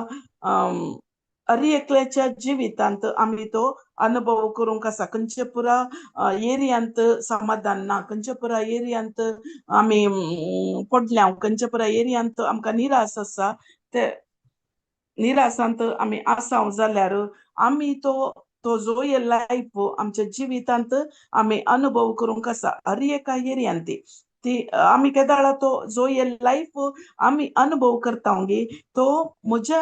हर एकल्याच्या जिवितांत आमी तो अनुभव करूंक आसा. खंयचे पुरा एरियांत समाधान ना, खंयचे पुरा एरियांत आमी पडल्या, खंयचे पुरा एरियांत आमकां निरास आसा, ते निरासांत आमी आसा जाल्यार आमी तो तो जोये लायफ आमच्या जिवितांत आमी अनुभव करूंक आसा. हर एका एरियांत ती आमी केदाळा तो जोये लायफ आमी अनुभव करता गे तो म्हज्या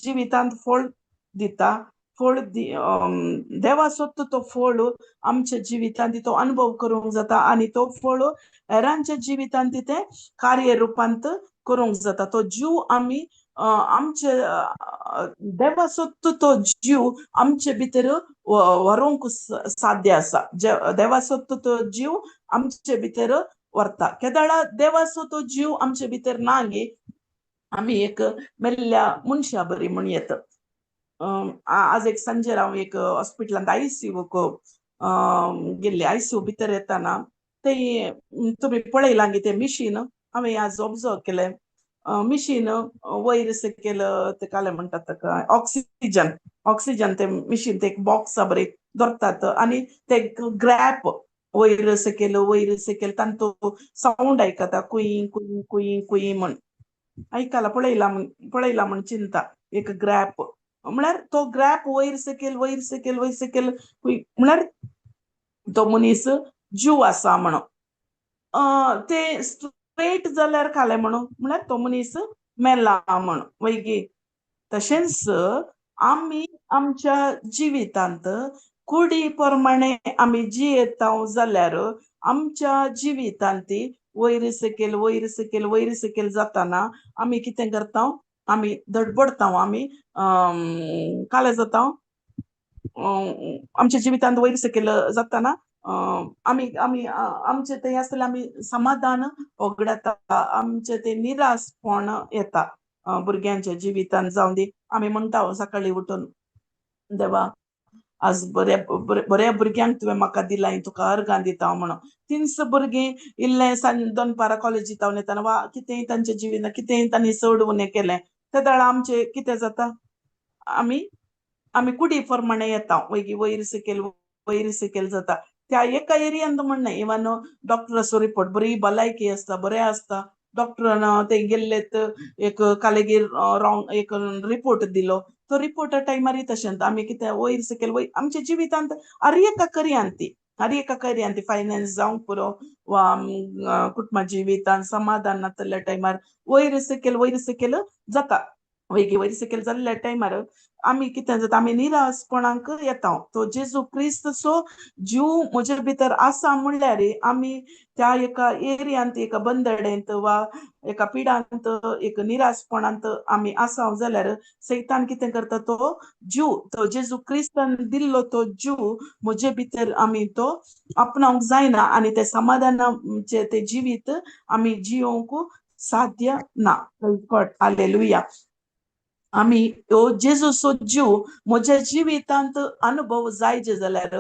जिवितांत फळ दिता, फळ देवाचो तो फळ आमच्या जिवितांत तो अनुभव करूंक जाता आनी तो फळ हेरांच्या जिवितांत तें कार्य रुपांत करूंक जाता. तो जीव आमी आमचे देवाचो तो जीव आमचे भितर व्हरूंक साध्य आसा. देवाचो तो जीव आमचे भितर व्हरता. केदाळा देवाचो तो जीव आमचे भितर ना गे आमी एक मेल्ल्या मनशा बरी म्हण येता. आज एक सांजेर हांव एक हॉस्पिटलांत आयसीयूक गेल्ले. आयसीयू भितर येताना ते तुमी पळयलां गे तें मिशीन हांवें आज ऑब्जर्व केलें. मिशीन वयर सकयल ते काले म्हणटात ताका ऑक्सिजन, ऑक्सिजन ते मिशीन ते एक बॉक्स बरें दवरतात आनी ते ग्रॅप वयर सकयल वयर सकयल तांचो सावंड आयकता कुयी कुयी कुयी कुयी म्हण आयकला पळयला पळयला म्हण चिंता एक ग्रॅप म्हळ्यार तो ग्रॅप वयर सकयल वयर सकयल वयर सकयल म्हळ्यार तो मनीस जीव आसा म्हणून ते स्ट्रेट जाल्यार खालें म्हणून म्हळ्यार तो मनीस मेला म्हण वैगी. तशेंच आमी आमच्या जिवितांत कुडी प्रमाणे आमी जियेता जाल्यार आमच्या जिवितांत ती वयर सकयल वयर सकयल वयर सकयल जाताना आमी कितें करता, आमी धडपडटा, आमी काले जाता, आमच्या जिवितांत वयर सकयल जाताना आमी आमी आमचे थंय आसतलें आमी समाधान वगडाता, आमचे ते निराशपण येता भुरग्यांच्या जिवितांत जावं दी. आमी म्हणटा सकाळी उठून देवा आज बऱ्या बऱ्या भुरग्यांक तुवें म्हाका दिलां, तुका अर्गां दिता म्हणून. तींच भुरगीं इल्लें सांज दनपारां कॉलेजीत येतना वा कितेंय तांच्या जिवितांत कितेंय तांणी चड उणें केलें ते वेळार आमचें कितें जाता, आमी आमी कुडी प्रमाणे येता वयर वयर सकयल वयर सकयल जाता. त्या एका एरियांत म्हणना, इवन डॉक्टराचो रिपोर्ट बरी भलायकी आसता, बरें आसता, डॉक्टरान ते गेल्लेत एक कालेगीर रावंड एक रिपोर्ट दिलो, तो रिपोर्टा टायमारय तशेंच आमी कितें वयर सकयल वयर आमच्या जिवितांत हर एका कर्यांत ती हर एका कर्यांत ती फायनान्स जावंक पुरो वा कुटुंबा जिवितांत समाधान नातल्या टायमार वयर सकयल जाता. वयर वयर सकयल जाल्ल्या टायमार आमी कितें जाता, आमी निराशपणाक येता. तो जेजू क्रिस्तचो जीव म्हजे भितर आसा म्हणल्यार आमी त्या एका एरियांत एका बंदडेंत वा एका पिडांत एक निराशपणांत आमी आसा जाल्यार सैतान कितें करता, तो जीव तो जेजू क्रिस्तान दिल्लो तो जीव म्हजे भितर आमी तो आपणावंक जायना आनी ते समाधानाचे ते जिवीत आमी जियोवंक साध्य ना. हालेलुया. आमी ह्यो जेजूचो जीव म्हज्या जिवितांत अनुभव जायचे जाल्यार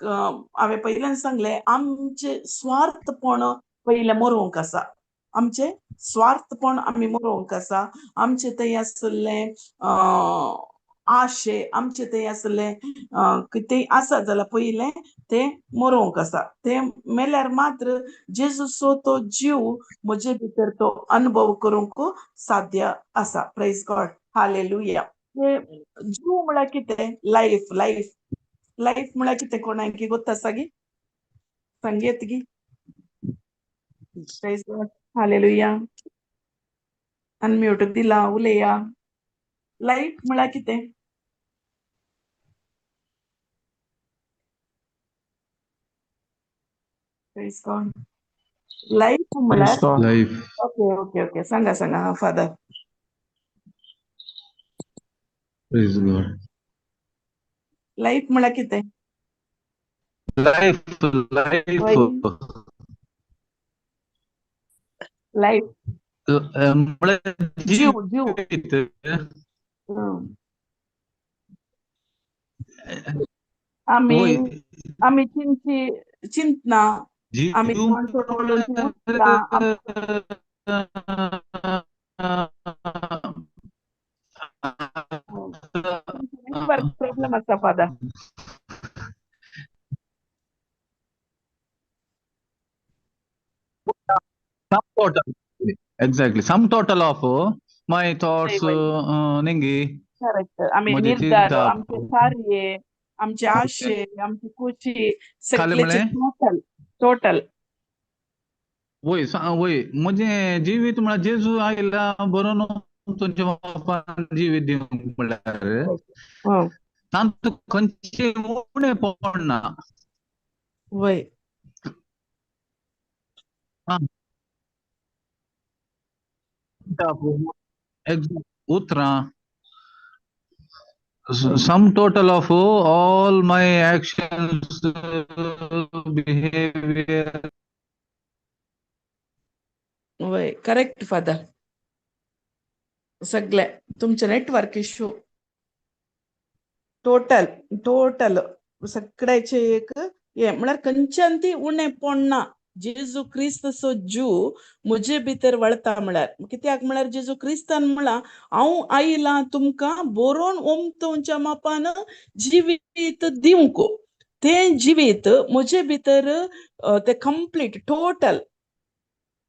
हांवें पयल्यान सांगलें आमचें स्वार्थपण पयलें मरोवंक आसा, आमचें स्वार्थपण आमी मरोवंक आसा, आमचें थंय आसलें आशे आमचें थंय आसलें कितेंय आसा जाल्यार पयलें तें मरोवंक आसा. तें मेल्यार मात्र जेजूचो तो जीव म्हजे भितर तो अनुभव करूंक साध्य आसा. Praise God. Hallelujah. जीव म्हळ्यार कितें, लायफ लायफ लायफ म्हळ्यार कितें कोणाक गोत्ता आसा गी, सांगयेत गी. Praise God. Hallelujah. Unmute दिला उलया. लायफ म्हळ्यार कितें? प्रेज गॉड. लायफ म्हळ्यार लायफ. ओके ओके ओके, सांगा सांगा. हा फादर. Praise God. Life म्हळ्यार कितें? लायफ लायफ लायफ म्हळ्यार जीव जीव. आमी आमी चिंतची चिंतना आमी प्रॉब्लम आसा father. Sum total, exactly. Sum total of my thoughts, निंगी. Correct. आमी निर्धार, आमचे कार्य, आमचे आशे, आमची खुशी, सगळेचे टोटल टोटल. वय वय म्हजें जिवीत म्हळ्यार जेजू आयला बरोवन तुमच्या बापान जिवीत दिवंक म्हळ्यार तातूंत खंयचें उणेपण ना. वय उतरां, sum total of all my actions, behavior. वय करेक्ट फादर. सगळे तुमचे नेटवर्क इश्यू टोटल टोटल सगळ्याचे एक हे म्हळ्यार खंयच्यान ती उणेपण ना. जेजू क्रिस्ताचो जीव म्हजे भितर वळता म्हळ्यार कित्याक म्हळ्यार जेजू क्रिस्तान म्हळां हांव आयलां तुमकां बरोवन ओमतोवच्या मापान जिवीत दिवंक. तें जिवीत म्हजे भितर तें कंप्लीट टोटल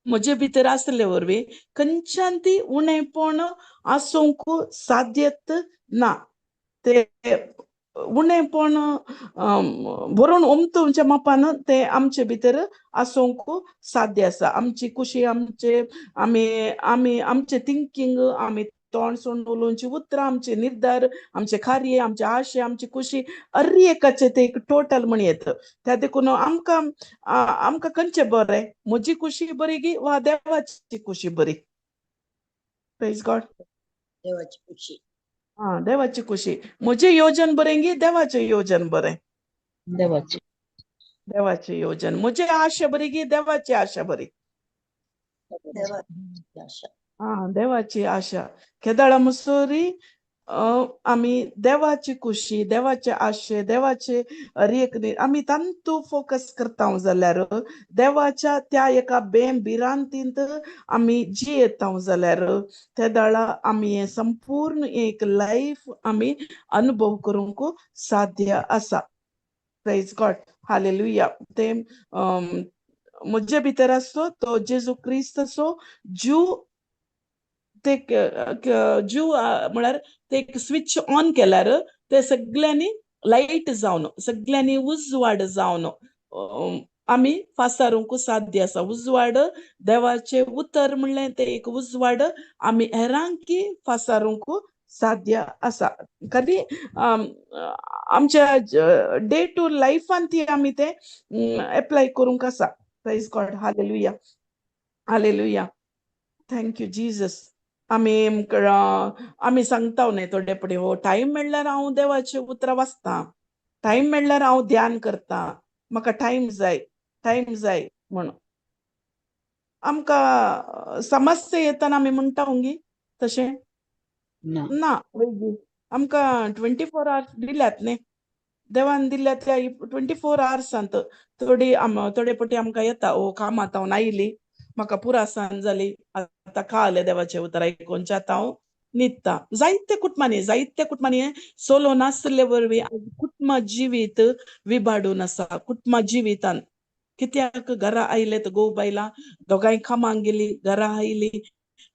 म्हजे भितर आसले वरवीं खंयच्यान ती उणेपण आसूंक साध्यत ना. ते उणेपण बरोवन ओमतोवच्या मापान तें आमचे भितर आसूंक साध्य आसा. आमची खुशी, आमचे आमी आमी आमचें थिंकींग, आमी तोंड सोडून उलोवची उतरां, आमचे निर्धार, आमचे कार्य, आमचे आशे, आमची खुशी, हर एकाचें तें एक टोटल म्हण येता. त्या देखून आमकां आमकां खंयचें बरें, म्हजी खुशी बरी गी वा देवाची खुशी बरी? Praise God. देवाची खुशी. हा, देवाची खुशी. म्हजें योजन बरें गी देवाचें योजन बरें? देवाची. देवाचें योजन. म्हजी आशा बरी गी देवाची आशा बरी? देवाची आशा. हा, देवाची आशा. केदाळा मुसोरी आमी देवाची खुशी, देवाचे आशे, देवाचे हर एक आमी तांतू फोकस करता जाल्यार, देवाच्या त्या एका बेम भिरांतींत आमी जियेता जाल्यार, ते दाळा आमी हें संपूर्ण एक लायफ आमी अनुभव करूंक साध्य आसा. Praise God, hallelujah. ते म्हजे भितर आसतो तो जेजू क्रिस्ताचो जीव, ते जीव म्हळ्यार ते एक स्विच ऑन केल्यार ते सगळ्यांनी लायट जावन, सगळ्यांनी उजवाड जावन आमी फासारूंक साध्य आसा. उजवाड, देवाचें उतर म्हणलें तें एक उजवाड आमी हेरांकी फासारूंक साध्य आसा. कधी आमच्या डे टू लायफान ती आमी तें एप्लाय करूंक आसा. Praise God, hallelujah, hallelujah, thank you Jesus. आमी आमी सांगता न्ही थोडे पडे, हो टायम मेळ्ळ्यार हांव देवाचें उतरां वाचतां, टायम मेळ्ळ्यार हांव ध्यान करतां, म्हाका टायम जाय, टायम जाय म्हणून. आमकां समस्या येतना आमी म्हणटा गी तशें? ना. ना, आमकां 24 आवर्स दिल्यात न्ही देवान, दिल्या त्या 24 आवर्सांत थोडी थोडे पटी आमकां येता, ओ कामांत हांव आयली, म्हाका पुरासान जाली, आतां काले देवाचें उतर आयकून आतां हांव न्हिदता. जायते कुटुंबांनी, जायते कुटुंबांनी सोलो नासले वरवीं कुटुंबा जिवीत विबाडून आसा. कुटुंबा जिवितान कित्याक घरा आयले तर घोव बायलां दोगांय कामाक गेली, घरा आयली,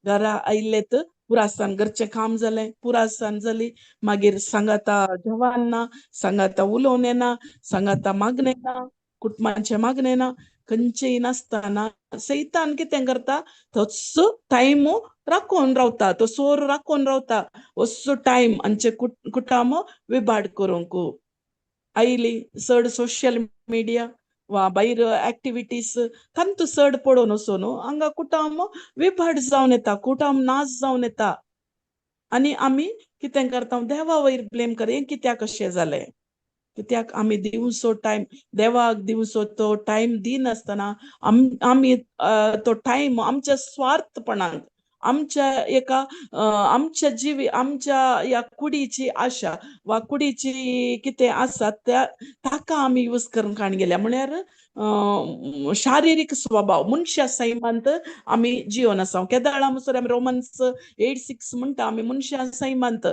घरा आयले तर पुरासान घरचें काम जालें, पुरासान जाली, मागीर सांगाता जेवण ना, सांगाता उलोवन येना, सांगाता मागणें ना, कुटुंबाचें मागणें ना, खंयचेय नासतना सैतान कितें करता, तोच टायम राखोवन रावता, तो सोर राखोवन रावता, असो टायम आमचे कुटुंब विबाड करूंक. आयली चड सोशल मिडिया वा भायर एक्टिविटीज तांतू चड पडोवन वचून हांगा कुटुंब विबाड जावन येता, कुटुंब नाश जावन येता. आनी आमी कितें करता, देवा वयर ब्लेम कर, हें कित्याक अशें जालें, कित्याक आमी दिवचो टायम देवाक दिवचो तो टायम दिनासतना आमी तो टायम आमच्या स्वार्थपणाक, आमच्या एका आमच्या जिवी आमच्या ह्या कुडीची आशा वा कुडीची कितें आसा त्या ताका आमी यूज करून काण गेल्या. म्हळ्यार शारिरीक स्वभाव मनशा सैमांत आमी जियोन आसा. केदाळा म्हणसर आमी रोमन्स 8:6 म्हणटा, आमी मनशा सैमांत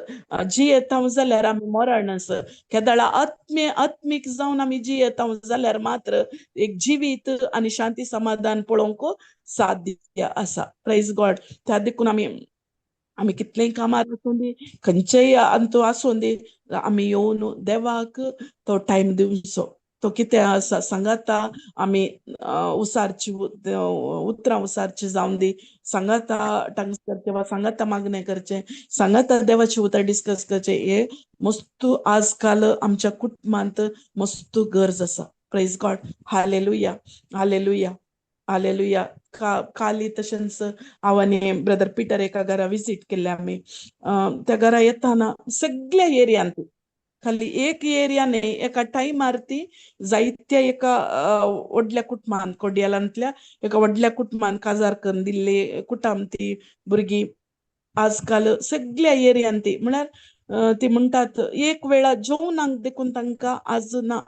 जियेता जाल्यार आमी मरण आसा. केदाळा आत्मीक जावन आमी जियेता जाल्यार मात्र एक जिवीत आनी शांती समाधान पळोवंक साध्य आसा. Praise God. त्या देखून आमी आमी कितलेंय कामार आसूं दी, खंयचेय अंतू आसूं दी, आमी येवन देवाक तो टायम दिवचो. तो कितें आसा सांगाता आमी उसारची उतरां उसारची जावन दी, सांगाता टंग्स करचें वा सांगाता मागणें करचें, सांगाता देवाची उतरां डिस्कस करचें. हे मस्तू आजकाल आमच्या कुटुंबांत मस्तू गरज आसा. Praise God, hallelujah, hallelujah, hallelujah. काली तशेंच हांव आनी ब्रदर पिटर एका घरा विजीट केल्ले आमी. त्या घरा येताना सगळ्या एरियांत, खाली एक एरिया न्ही, एका टायमार ती जायत्या एका व्हडल्या कुटुंबान, कोडियालांतल्या एका व्हडल्या कुटुंबान काजार करून दिल्ली कुटुंब ती भुरगीं आजकाल सगळ्या एरियान ती म्हळ्यार ती म्हणटात एक वेळा जेवणाक देखून तांकां आज ना.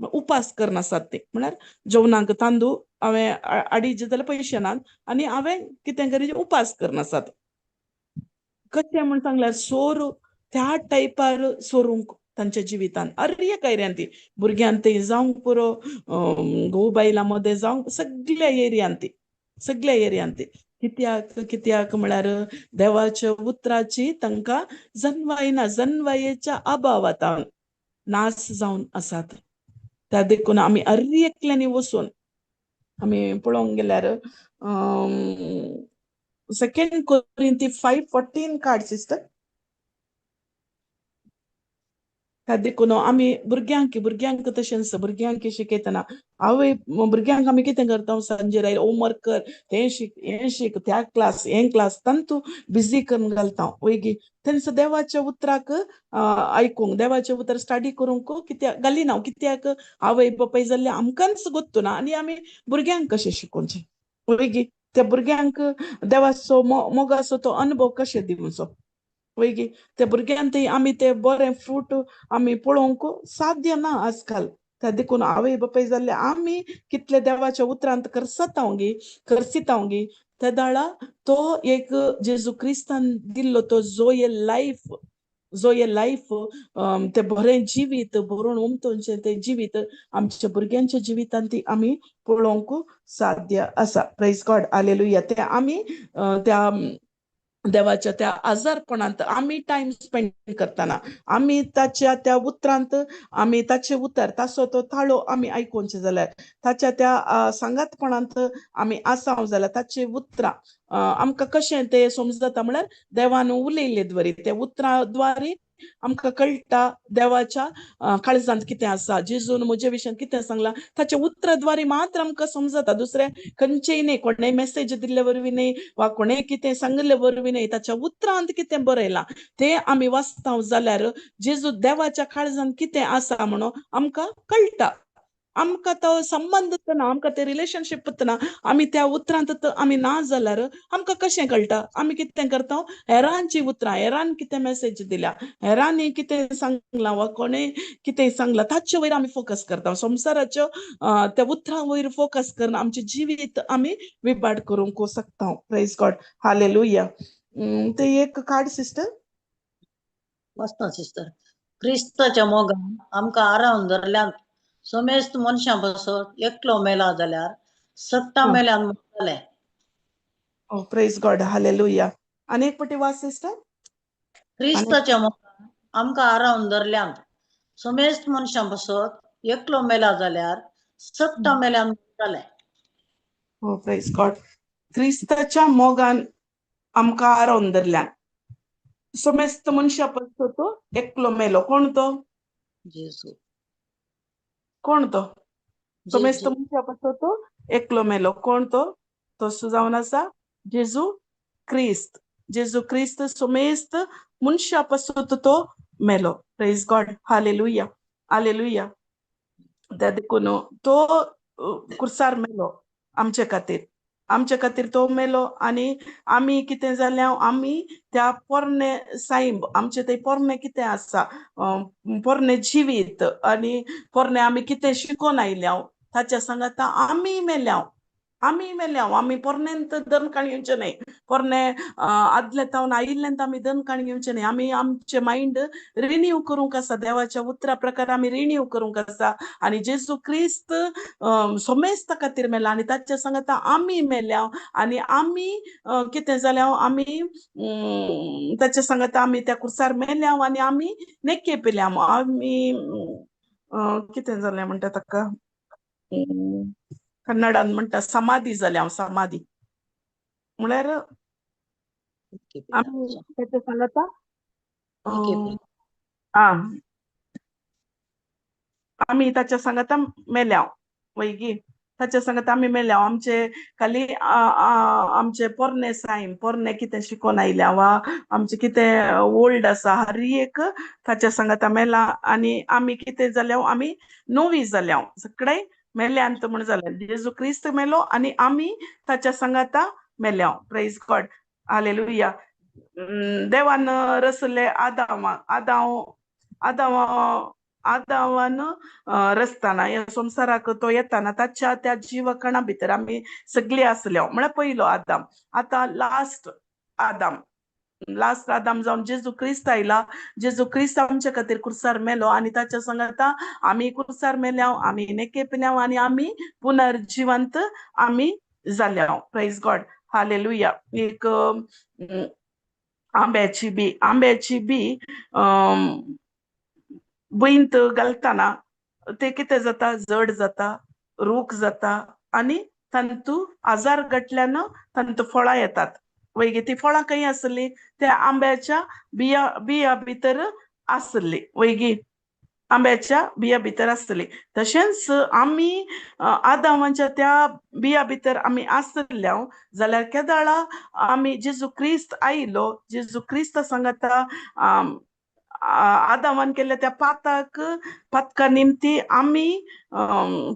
उपास करनासात ते, म्हळ्यार जेवणाक तांदूळ हांवें हाडीचे जाल्यार पयशे नात आनी हांवें कितें करी उपास करनासात. कशें म्हण सांगल्यार सोरो त्या टायपार सोरूंक तांच्या जिवितान हर एक एरियान ती भुरग्यान ती जावंक पुरो, घोव बायलां मदें जावंक, सगल्या एरियान ती, सगल्या एरियान ती. कित्याक कित्याक म्हळ्यार देवाच्या उतराची तांकां जनवाय ना, जनवायेच्या अभावांत नाश जावन आसात. त्या देखून आमी हर एकल्यांनी वचून आमी पळोवंक गेल्यार 2 कोरिंती 5:14 काड सिस्टर. त्या देखून आमी भुरग्यांक भुरग्यांक तशेंच भुरग्यांक शिकयतना आवय भुरग्यांक आमी कितें करता, सांजेर आयले होमवर्क कर, तें शीक, हें शीक, त्या क्लास, हें क्लास, तांतू बिजी करून घालता वयगी. तेंच देवाच्या उतराक आयकूंक, देवाचें उतर स्टडी करूंक कित्याक घालिना, कित्याक आवय बापाय जाल्ले आमकांच गोत्तू ना आनी आमी भुरग्यांक कशें शिकोवचें वयगी. त्या भुरग्यांक देवाचो मोगाचो तो अनुभव कशें दिवचो वयगी. त्या भुरग्यांक ते आमी ते बरें फ्रूट आमी पळोवंक साध्य ना आजकाल. त्या देखून आवय बापाय जाल्ले आमी कितले देवाच्या उतरांत करसतावगी करसितावगी त्या दाळा तो एक जेजू क्रिस्तान दिल्लो तो जोये लायफ, जोये लायफ, ते बरें जिवीत भरून उमतोनचें तें जिवीत आमच्या भुरग्यांच्या जिवितांत ती आमी पळोवंक साध्य आसा. प्रेज गॉड, हालेलुया. ते आमी त्या देवाच्या त्या आजारपणांत आमी टायम स्पेंड करतना आमी ताच्या त्या उतरांत आमी ताचे उतर ताचो तो ताळो आमी आयकुचे जाल्यार ताच्या त्या सांगातपणांत आमी आसाव जाल्यार ताचे उतरां आमकां कशें तें समजता म्हळ्यार देवान उलयल्ले द्वारे, ते उतरां द्वारे आमकां कळटा देवाच्या काळजांत कितें आसा, जेजून म्हज्या विशयान कितें सांगलां ताच्या उतराद्वारे मात्र आमकां समजता, दुसरें खंयचेय न्हय, कोणेय मेसेज दिल्ले वरवीं न्हय वा कोणेय कितें सांगिल्ले वरवीं न्हय, ताच्या उतरांत कितें बरयलां तें आमी वाचता जाल्यार जेजू देवाच्या काळजांत कितें आसा म्हणून आमकां कळटा. आमकां तो संबंद ना, आमकां ते रिलेशनशीप ना, आमी त्या उतरांत आमी ना जाल्यार आमकां कशें कळटा? आमी कितें करता, हेरांची उतरां, हेरान कितें मेसेज दिल्या, हेरांनी कितें सांगलां वा कोणें कितें सांगलां ताचे वयर आमी फोकस करता. संवसाराच्यो त्या उतरां वयर फोकस करून आमचें जिवीत आमी विबाड करूंक शकता. प्रेज गॉड, हालेलुया. ते एक कार्ड सिस्टर वाचता सिस्टर. क्रिस्ताच्या मोगान आमकां आरावन धरल्यान समेस्त मनशां पासत एकलो मेला जाल्यार सगटा मेल्यान मरतले. ओ प्रेज गॉड, हालेलुया. आनी एक पटी वाच सिस्टर. क्रिस्ताच्या मोगान आमकां आरावन धरल्यान समेस्त मनशां पासत एकलो मेला जाल्यार सगटा मेल्यान मरतले. ओ प्रेज गॉड. क्रिस्ताच्या मोगान आमकां आरावन धरल्यान समेस्त मनशां पासत तो एकलो मेलो. कोण तो? जेजू. कोण तो? समेस्त मनशां पासत तो एकलो मेलो. कोण तो? तसो जावन आसा जेजू क्रिस्त. जेजू क्रिस्त समेस्त मनशां पासत तो मेलो. प्रेज गॉड, हालेलुया, हालेलुया. त्या देखून तो कुर्सार मेलो आमचे खातीर, आमचे खातीर तो मेलो. आनी आमी कितें जालें, आमी त्या पोरणे सायब, आमचें तें पोरणें कितें आसा, पोरणें जिवीत आनी पोरणें आमी कितें शिकोन आयल्या ताच्या सांगाता आमी मेल्या, आमी मेल्या. आमी पोरणेंत दन काण घेवचें न्हय, पोरणें आदले तावन आयिल्ल्यान आमी दन काण घेवचें न्हय. आमी आमचें मायंड रिन्यू करूंक आसा, देवाच्या उतरा प्रकार आमी रिन्यू करूंक आसा. आनी जेजू क्रिस्त समेस्ता खातीर मेला आनी ताच्या सांगाता आमी मेल्या. आनी आमी कितें जाल्या, आमी ताच्या सांगाता आमी त्या कुर्सार मेल्या आनी आमी नेके पेल्या. आमी कितें जालें म्हणटा ताका कन्नडान म्हणटा समाधी जाल्या हांव, समाधी म्हळ्यार आमी ताच्या सांगाता आमी ताच्या सांगाता मेल्या वयगी, ताच्या सांगाता आमी मेल्या. आमचे खाली आमचे पोरणे सायम, पोरणे कितें शिकोन आयल्या वा आमचें कितें ओल्ड आसा हर एक ताच्या सांगाता मेला. आनी आमी कितें जाल्या, आमी नवी जाल्या, सगळे मेल्यांत म्हण जालें. जेजू क्रिस्त मेलो आनी आमी ताच्या सांगाता मेल्या. प्रेज गॉड, हालेलुया. देवान रसले आदांव, आदांव, आदांव, आदावान रचताना ह्या संवसाराक तो येताना ताच्या त्या जिवकणा भितर आमी सगळीं आसल्या, म्हळ्यार पयलो आदाम. आतां लास्ट आदाम, लास्ट आदाम जावन जेजू क्रिस्त आयला. जेजू क्रिस्त आमच्या खातीर कुर्सार मेलो आनी ताच्या सांगाता आमी कुर्सार मेल्या, आमी नेकेपल्या आनी आमी पुनर्जिवंत आमी जाल्या. Praise God, hallelujah. एक आंब्याची बी, आंब्याची बी भुंयंत घालतना ते कितें जाता, जड जाता, रूख जाता आनी तांतू आजार घातल्यान तांतू फळां येतात. वयगी ती फळां खंय आसली, त्या आंब्याच्या बिया बिया भितर आसली. वयगी आंब्याच्या बिया भितर आसली. तशेंच आमी आदामाच्या त्या बिया भितर आमी आसल्या जाल्यार केदाळा आमी जेजू क्रिस्त आयलो, जेजू क्रिस्त सांगाता आदामान केल्ल्या त्या पाताक पातका निमती आमी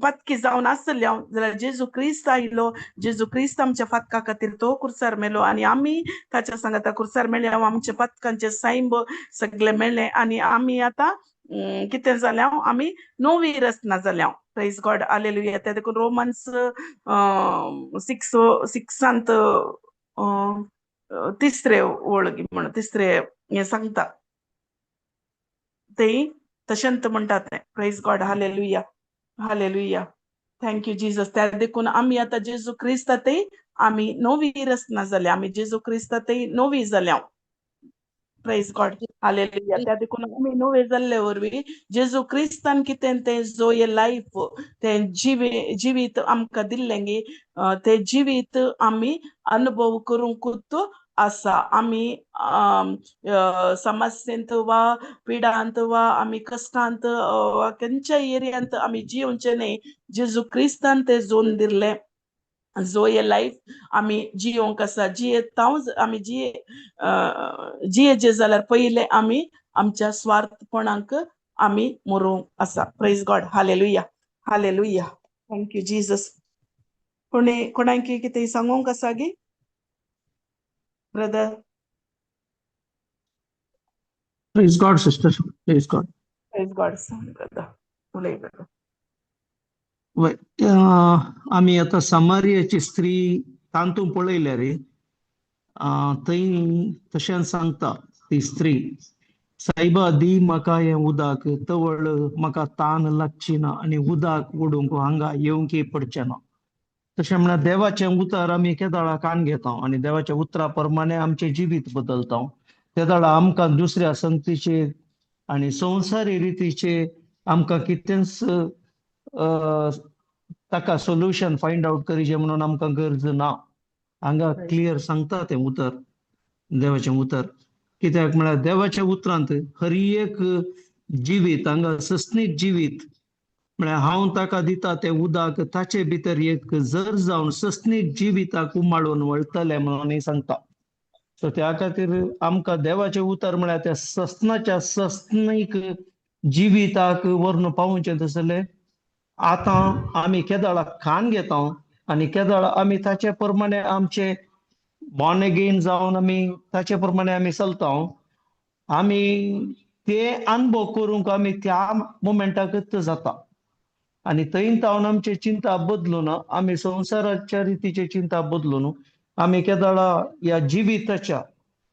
पातकी जावन आसल्या जाल्यार जेजू क्रिस्त आयलो. जेजू क्रिस्त आमच्या फातका खातीर तो कुर्सार मेलो आनी आमी ताच्या सांगाता कुर्सार मेळ्ळे, आमच्या पातकांचे सायंब सगळे मेळ्ळे आनी आमी आतां कितें जाल्या, आमी नवी रचना जाल्या. Praise God, hallelujah. त्या देखून रोमन्स 6 तिसरे ओळगी म्हण तिसरे हें सांगता ते तशेंच म्हणटात तें. Praise God, hallelujah, hallelujah, thank you Jesus. त्या देखून आमी आतां जेजू क्रिस्ता ते आमी नवी रचना जाल्या, आमी जेजू क्रिस्ता ते नवी जाल्या. Praise God, hallelujah. त्या देखून आमी नवे जाल्ले वरवीं जेजू क्रिस्तान कितें तें जो लायफ तें जिवीत आमकां दिल्लें गी, तें जिवीत आमी अनुभव करूंकूच आसा. आमी समस्येंत वा पिडांत वा आमी कश्टांत वा खंयच्या एरियांत आमी जियोवचें न्हय, जेजू क्रिस्तान तें जोन दिल्लें जो हे लायफ आमी जियोंक आसा. जियेतांव आमी जियेचे जाल्यार पयलें आमी आमच्या स्वार्थपणाक आमी मरूंक आसा. Praise God, hallelujah, hallelujah, thank you Jesus. कोणी कोणाक कितें सांगूंक आसा गी brother? Praise God, sister. Praise God. Praise God, brother. उलय ब्रदर. आमी आतां समारियाची स्त्री तांतूं पळयल्या रे, थंय तशें सांगता ती स्त्री, सायबा दी म्हाका हें उदक, तवळ म्हाका तान लागची ना आनी उदक ओडूंक हांगा येवंक पडचें ना. तशें म्हळ्यार देवाचें उतर आमी केदाळा कान घेता आनी देवाच्या उतरा प्रमाणे आमचें जिवीत बदलता. तेदाळा आमकां दुसऱ्या संगतीचे आनी संवसारी रितीचे आमकां कितेंच ताका सोल्युशन फायंड आवट करीचें म्हणून आमकां गरज ना. हांगा क्लियर सांगता तें उतर, देवाचें उतर. कित्याक म्हळ्यार देवाच्या उतरांत हर एक जिवीत हांगा सस्नीत जिवीत म्हळ्यार हांव ताका दिता तें उदक ताचे भितर एक जर जावन सस्नीत जिविताक उमाळून वळटलें म्हणून सांगता. सो त्या खातीर आमकां देवाचें उतर म्हळ्यार त्या सस्नाच्या सस्नीक जिविताक व्हरून पावोवचें तसलें आतां आमी केदाळा खान घेता आनी केदाळा आमी ताचे प्रमाणे आमचे बॉर्न अगेन जावन आमी ताचे प्रमाणे आमी चलता. आमी ते अनुभव करूंक आमी त्या मुमेंटाकच जाता आनी थंय तावन आमचे चिंता बदलून आमी संवसाराच्या रितीचे चिंता बदलून आमी केदाळा ह्या जिविताच्या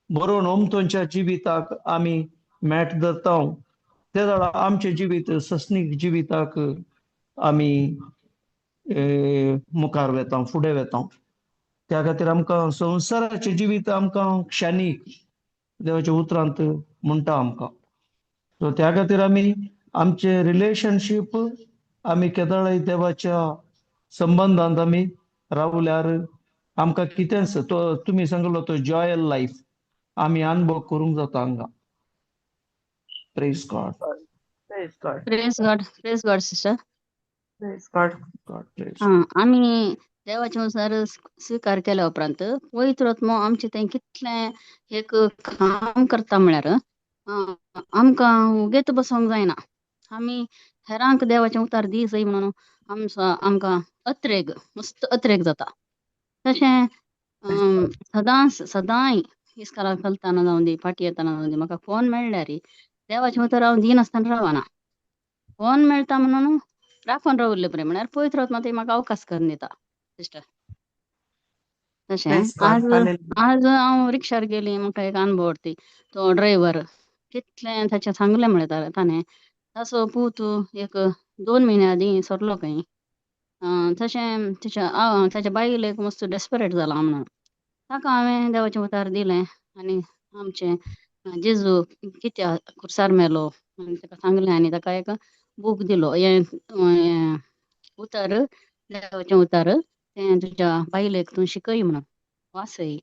बरोवन ओमतोंच्या जिविताक आमी मॅट धरता. तेदाळा आमचें जिवीत सस्नीक जिविताक आमी मुखार वेता, फुडें वेता. त्या खातीर आमकां संवसाराचें जिवीत आमकां क्षणीक देवाच्या उतरांत म्हणटा आमकां. सो त्या खातीर आमी आमचें रिलेशनशीप आमी केदाळाय देवाच्या संबंदांत आमी रावल्यार आमकां कितेंच तो तुमी सांगलो तो जॉयल लायफ आमी अनुभव करूंक जाता हांगा. Praise God. Praise God. Praise God. Praise God sister. Praise God. God praise. आमी देवाचें संवसार स्विकार केल्या उपरांत पवित्र आत्मो आमचें तें कितलें एक काम करता म्हळ्यार आमकां उगेत बसोंक जायना. आमी हेरांक देवाचें उतार दी जाय म्हणून आमचो आमकां अत्रेग मस्त अत्रेग जाता. तशें सदांच सदांय इस्कोलाक चलतना जावं दी, फाटीं येतना जावं दी, म्हाका फोन मेळ्ळ्यार देवाचें उतर हांव दिनासतना रावना. फोन मेळटा म्हणून राखून रावल्ले बरें म्हळ्यार पवित्र आत्मा ती म्हाका अवकाश करून दिता सिस्टर. तशें Praise God. आज Hallelujah. आज हांव रिक्षार गेली, म्हाका एक अनुभव ती तो ड्रायव्हर कितलें ताचें सांगलें म्हळ्यार ताणें ताचो पूत एक 2 म्हयन्या आदीं सरलो खंय. तशें तेच्या ताच्या बायलेक मस्त डेस्परेट जाला म्हणून ताका हांवें देवाचें उतार दिलें आनी आमचें जेजू कित्याक खुर्सार मेलो आनी ताका सांगलें आनी ताका एक बूक दिलो, हें हें उतर देवाचें उतार तें तुज्या बायलेक तूं शिकय म्हणून वाचय,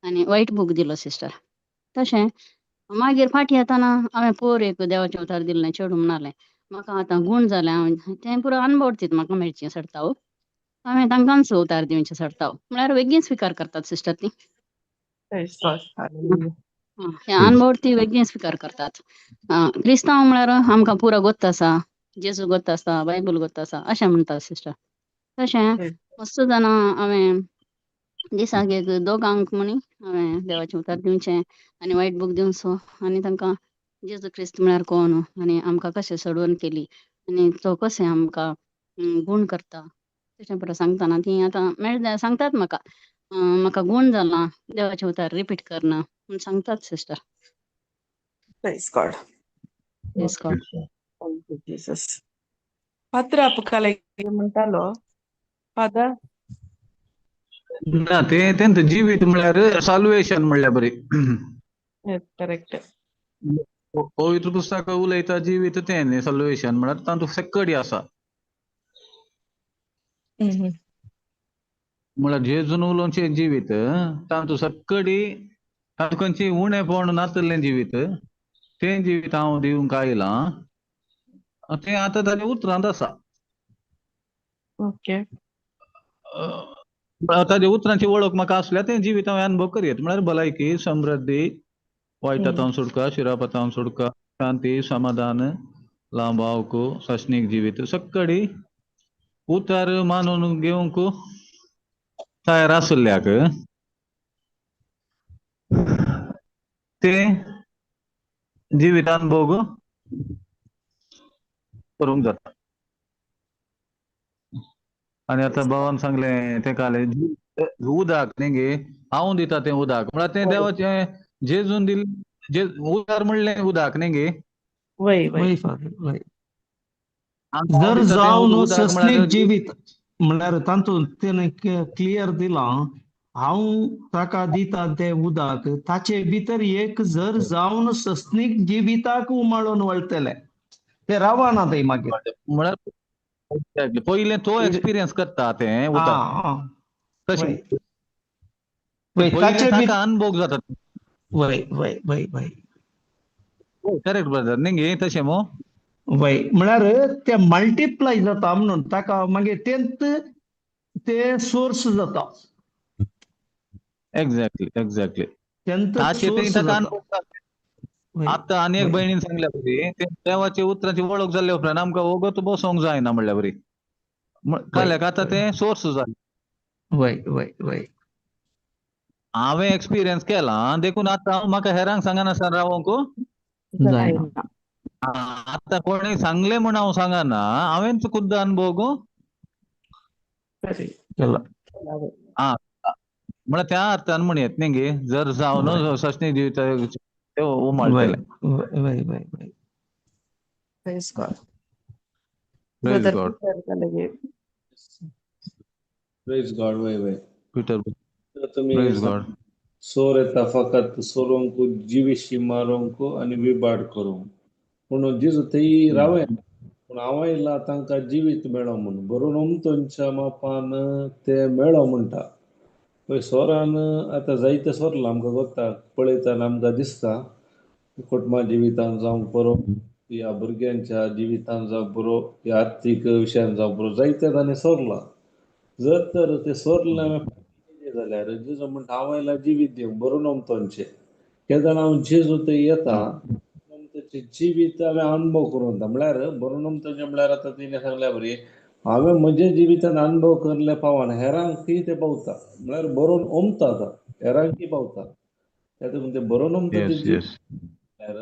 आनी वायट बूक दिलो सिस्टर. तशें मागीर फाटीं येताना हांवें पोर एक देवाचें उतार दिल्लें, चेडूं म्हणालें म्हाका आतां गूण जालें, हांव तें पुरो अनभवतीत म्हाका मेळचें सरता, हांवें तांकांच उतार दिवचें सरता म्हळ्यार बेगीन स्विकार करतात सिस्टर ती. Praise God. Hallelujah. हे अनभवती बेगीन स्विकार करतात. क्रिस्तांव म्हळ्यार आमकां पुरो गोत्त आसा, जेजू गोत्त आसा, बायबल गोत्त आसा अशें म्हणटात सिस्टर. तशें मस्त जाणां हांवें दिसाक एक दोगांक म्हणी हांवें देवाचें उतार दिवचें आनी वायट बूक दिवचो आनी तांकां जेजू क्रिस्त म्हळ्यार कोण आनी आमकां कशें सोडोवन केली आनी तो कशें आमकां गूण करता तशें पुरो सांगतना ती आतां मेळटा सांगतात म्हाका, म्हाका गूण जाला देवाचें उतार रिपीट करना म्हूण सांगतात sister. Praise God. Praise God. Thank you, Jesus. पात्र आपकाले म्हणटालो फादर. ना ते तेंच जिवीत म्हळ्यार साल्वेशन म्हणल्यार बरी. करेक्ट. पवित्र पुस्तक उलयता जिवीत तें न्ही साल्वेशन म्हळ्यार तातूंत सेकडी आसा. म्हळ्यार जेजून उलोवचें जिवीत तातूंत सक्कडी तातूंत खंयची उणेपण नासलें जिवीत तें जिवीत हांव दिवंक आयलां तें आतां ताच्या उतरांत आसा. ओके. ताच्या उतरांची वळख म्हाका आसल्यार तें जिवीत हांवें अनुभव करयेत. म्हळ्यार भलायकी, समृद्धी, वायटांत सुटका, शिरापातांत सुटका, शांती, समाधान, लांब आवको, सशनीक जिवीत सक्कडी उतार मानून घेवंक तयार आशिल्ल्याक तें जिवितान भोग करूंक जाता. आनी आतां भावान सांगलें तें काल उदक न्ही गे हांव दिता तें उदक म्हळ्यार तें देवाचें जेजून दिल्लें जे उदार म्हणलें उदक न्ही गे. वय वय वय फादर वय. जर जावन सस्नीक जिवीत म्हळ्यार तातूंत तेणें क्लियर दिलां हांव ताका दिता तें उदक ताचे भितर एक जर जावन सस्नीक जिविताक उमाळून वळटलें ते रावना थंय मागीर. म्हळ्यार पयलें तो एक्सपिरियन्स करता तें उदक तशें पयलें ताका अनुभव जाता. वय वय वय वय करेक्ट ब्रदर न्ही गे तशें मो. वय म्हळ्यार ते मल्टिप्लाय जाता म्हणून ताका मागीर तेंत ते सोर्स जाता. एक्झॅक्टली एक्झॅक्टली ताका आतां आनी एक भयणीन सांगल्या बरी ते देवाच्या उतरांची वळख जाल्ल्या उपरांत आमकां वगत बसोंक जायना म्हणल्या बरी काल्याक आतां तें सोर्स जालें. वय वय वय हांवें एक्सपिरियन्स केला देखून आतां हांव म्हाका हेरांक सांगनासतना रावोंक जायना. आतां कोणें सांगलें म्हूण हांव सांगना, हांवेंच खुद्द अनुभव केला. म्हळ्यार त्या अर्थान म्हणयेत न्ही गे जर जावन सस्नी जिवीत उमाळटलें. वय वय वय. Praise God. Praise God. Praise God. वय वय. Peter. Praise God. सोर येता फकत सोरोंक जिविशी मारूंक आनी विबाड करूंक, पूण जेजू थंय रावय पूण हांव आयला तांकां जिवीत मेळो म्हूण बरोवन तुमच्या मापान ते मेळो म्हणटा. पळय सोरान आतां जायते सोरलां आमकां गोत्ता पळयतना आमकां दिसता कुटुंबा जिवितान जावंक बरो, ह्या भुरग्यांच्या जिवितान जावंक बरो, ह्या आर्थीक विशयान जावंक बरो, जायते ताणें सोरलां. जर तर ते सोरलें हांवें जाल्यार जेजू म्हणटा हांव आयला जिवीत दिवंक बरोवन अमतोंचें केन्ना हांव जेजू थंय येता ताचें जिवीत हांवें अनुभव करून येता. म्हळ्यार बरोवन अमतोंचें म्हळ्यार आतां तिणें सांगल्या बरी हांवें म्हज्या जिवितान अनुभव करले पावना हेरांकय ते पावता. म्हळ्यार बरोवन ओमता आतां हेरांकय पावता. तें बरोवन ओमता म्हळ्यार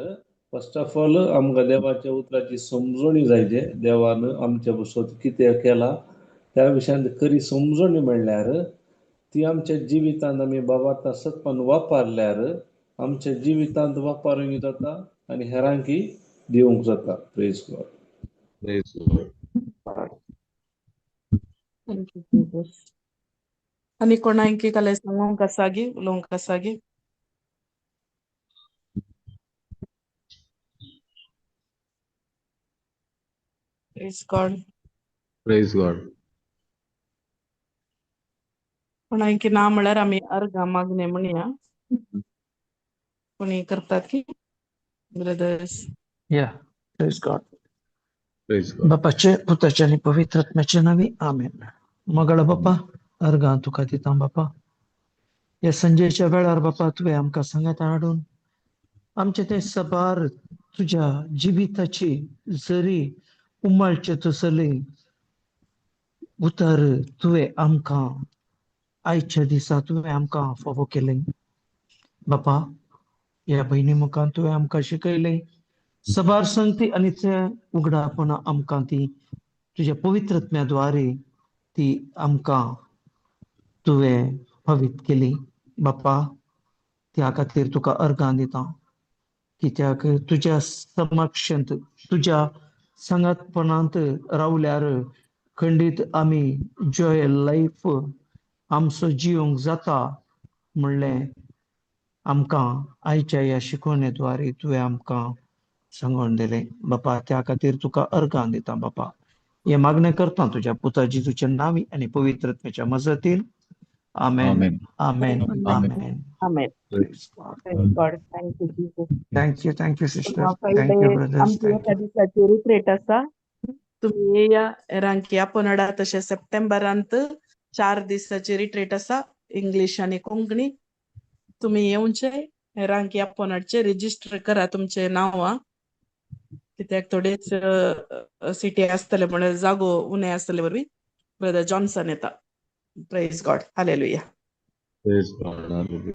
फर्स्ट ऑफ ऑल आमकां देवाच्या उतराची समजणी जाय जे देवान आमच्या बसत कितें केलां त्या विशयांत खरी समजणी मेळ्ळ्यार ती आमच्या जिवितांत आमी बाबा सत्पान वापरल्यार आमच्या जिवितांत वापरूंक जाता आनी हेरांकी दिवंक जाता. Praise God. Praise God. Thank you Jesus. आनी कोणाक काले सांगोंक आसा गी, उलोवंक आसा गी? Praise God. Praise God. कोणाक ना म्हळ्यार आमी अर्गां मागणें म्हणया. कोणी करतात की ब्रदर्स? या, प्रेज गॉड. प्रेज गॉड. बापाचे, पुताचे आनी पवित्र आत्म्याचे नांवी, आमेन. मगळ बापा, अर्गां तुका दिता बापा. ह्या संजेच्या वेळार बापा तुवें आमकां सांगात हाडून आमचे ते सबार तुज्या जिविताची जरी उमाळचे तसली उतर तुवें आमकां आयच्या दिसा तुवें आमकां फावो केलें बापा. ह्या भयणी मुखार तुवें आमकां शिकयलें सबार संगती आनी ते उगडापणां आमकां ती तुज्या पवित्र आत्म्या ती आमकां तुवें पवित्र केली बापा. त्या खातीर तुका अर्गां दिता, कित्याक तुज्या समक्षांत तुज्या सांगातपणांत रावल्यार खंडीत आमी जॉय लायफ आमचो जिवंक जाता म्हणलें आमकां आयच्या ह्या शिकवणे द्वारे तुवें आमकां सांगून दिलें बापा. त्या खातीर तुका अर्गां दिता बापा. हे मागणें करता तुज्या पुता जेजूच्या नांवी आनी पवित्र आत्म्याच्या मजतीन. आमेन. आमेन. आमेन. आमेन. आमेन. आमेन. Praise God. Praise God. Thank you Jesus. Thank you, thank you sister, thank you Friday brothers. आमची thank एका दिसाची रिट्रीट आसा, तुमी येया. हेरांकी आपोवन तशें सप्टेंबरांत 4 दिसाची रिट्रीट आसा, इंग्लीश आनी कोंकणी. तुमी येवचे, हेरांकी आपोवन हाडचे. रजिस्टर करा तुमचे नांवां, कित्याक थोडेच सिटी आसतले म्हणल्यार जागो उणे आसतले वरवीं. ब्रदर जॉन्सन येता. Praise God. Hallelujah. Praise God.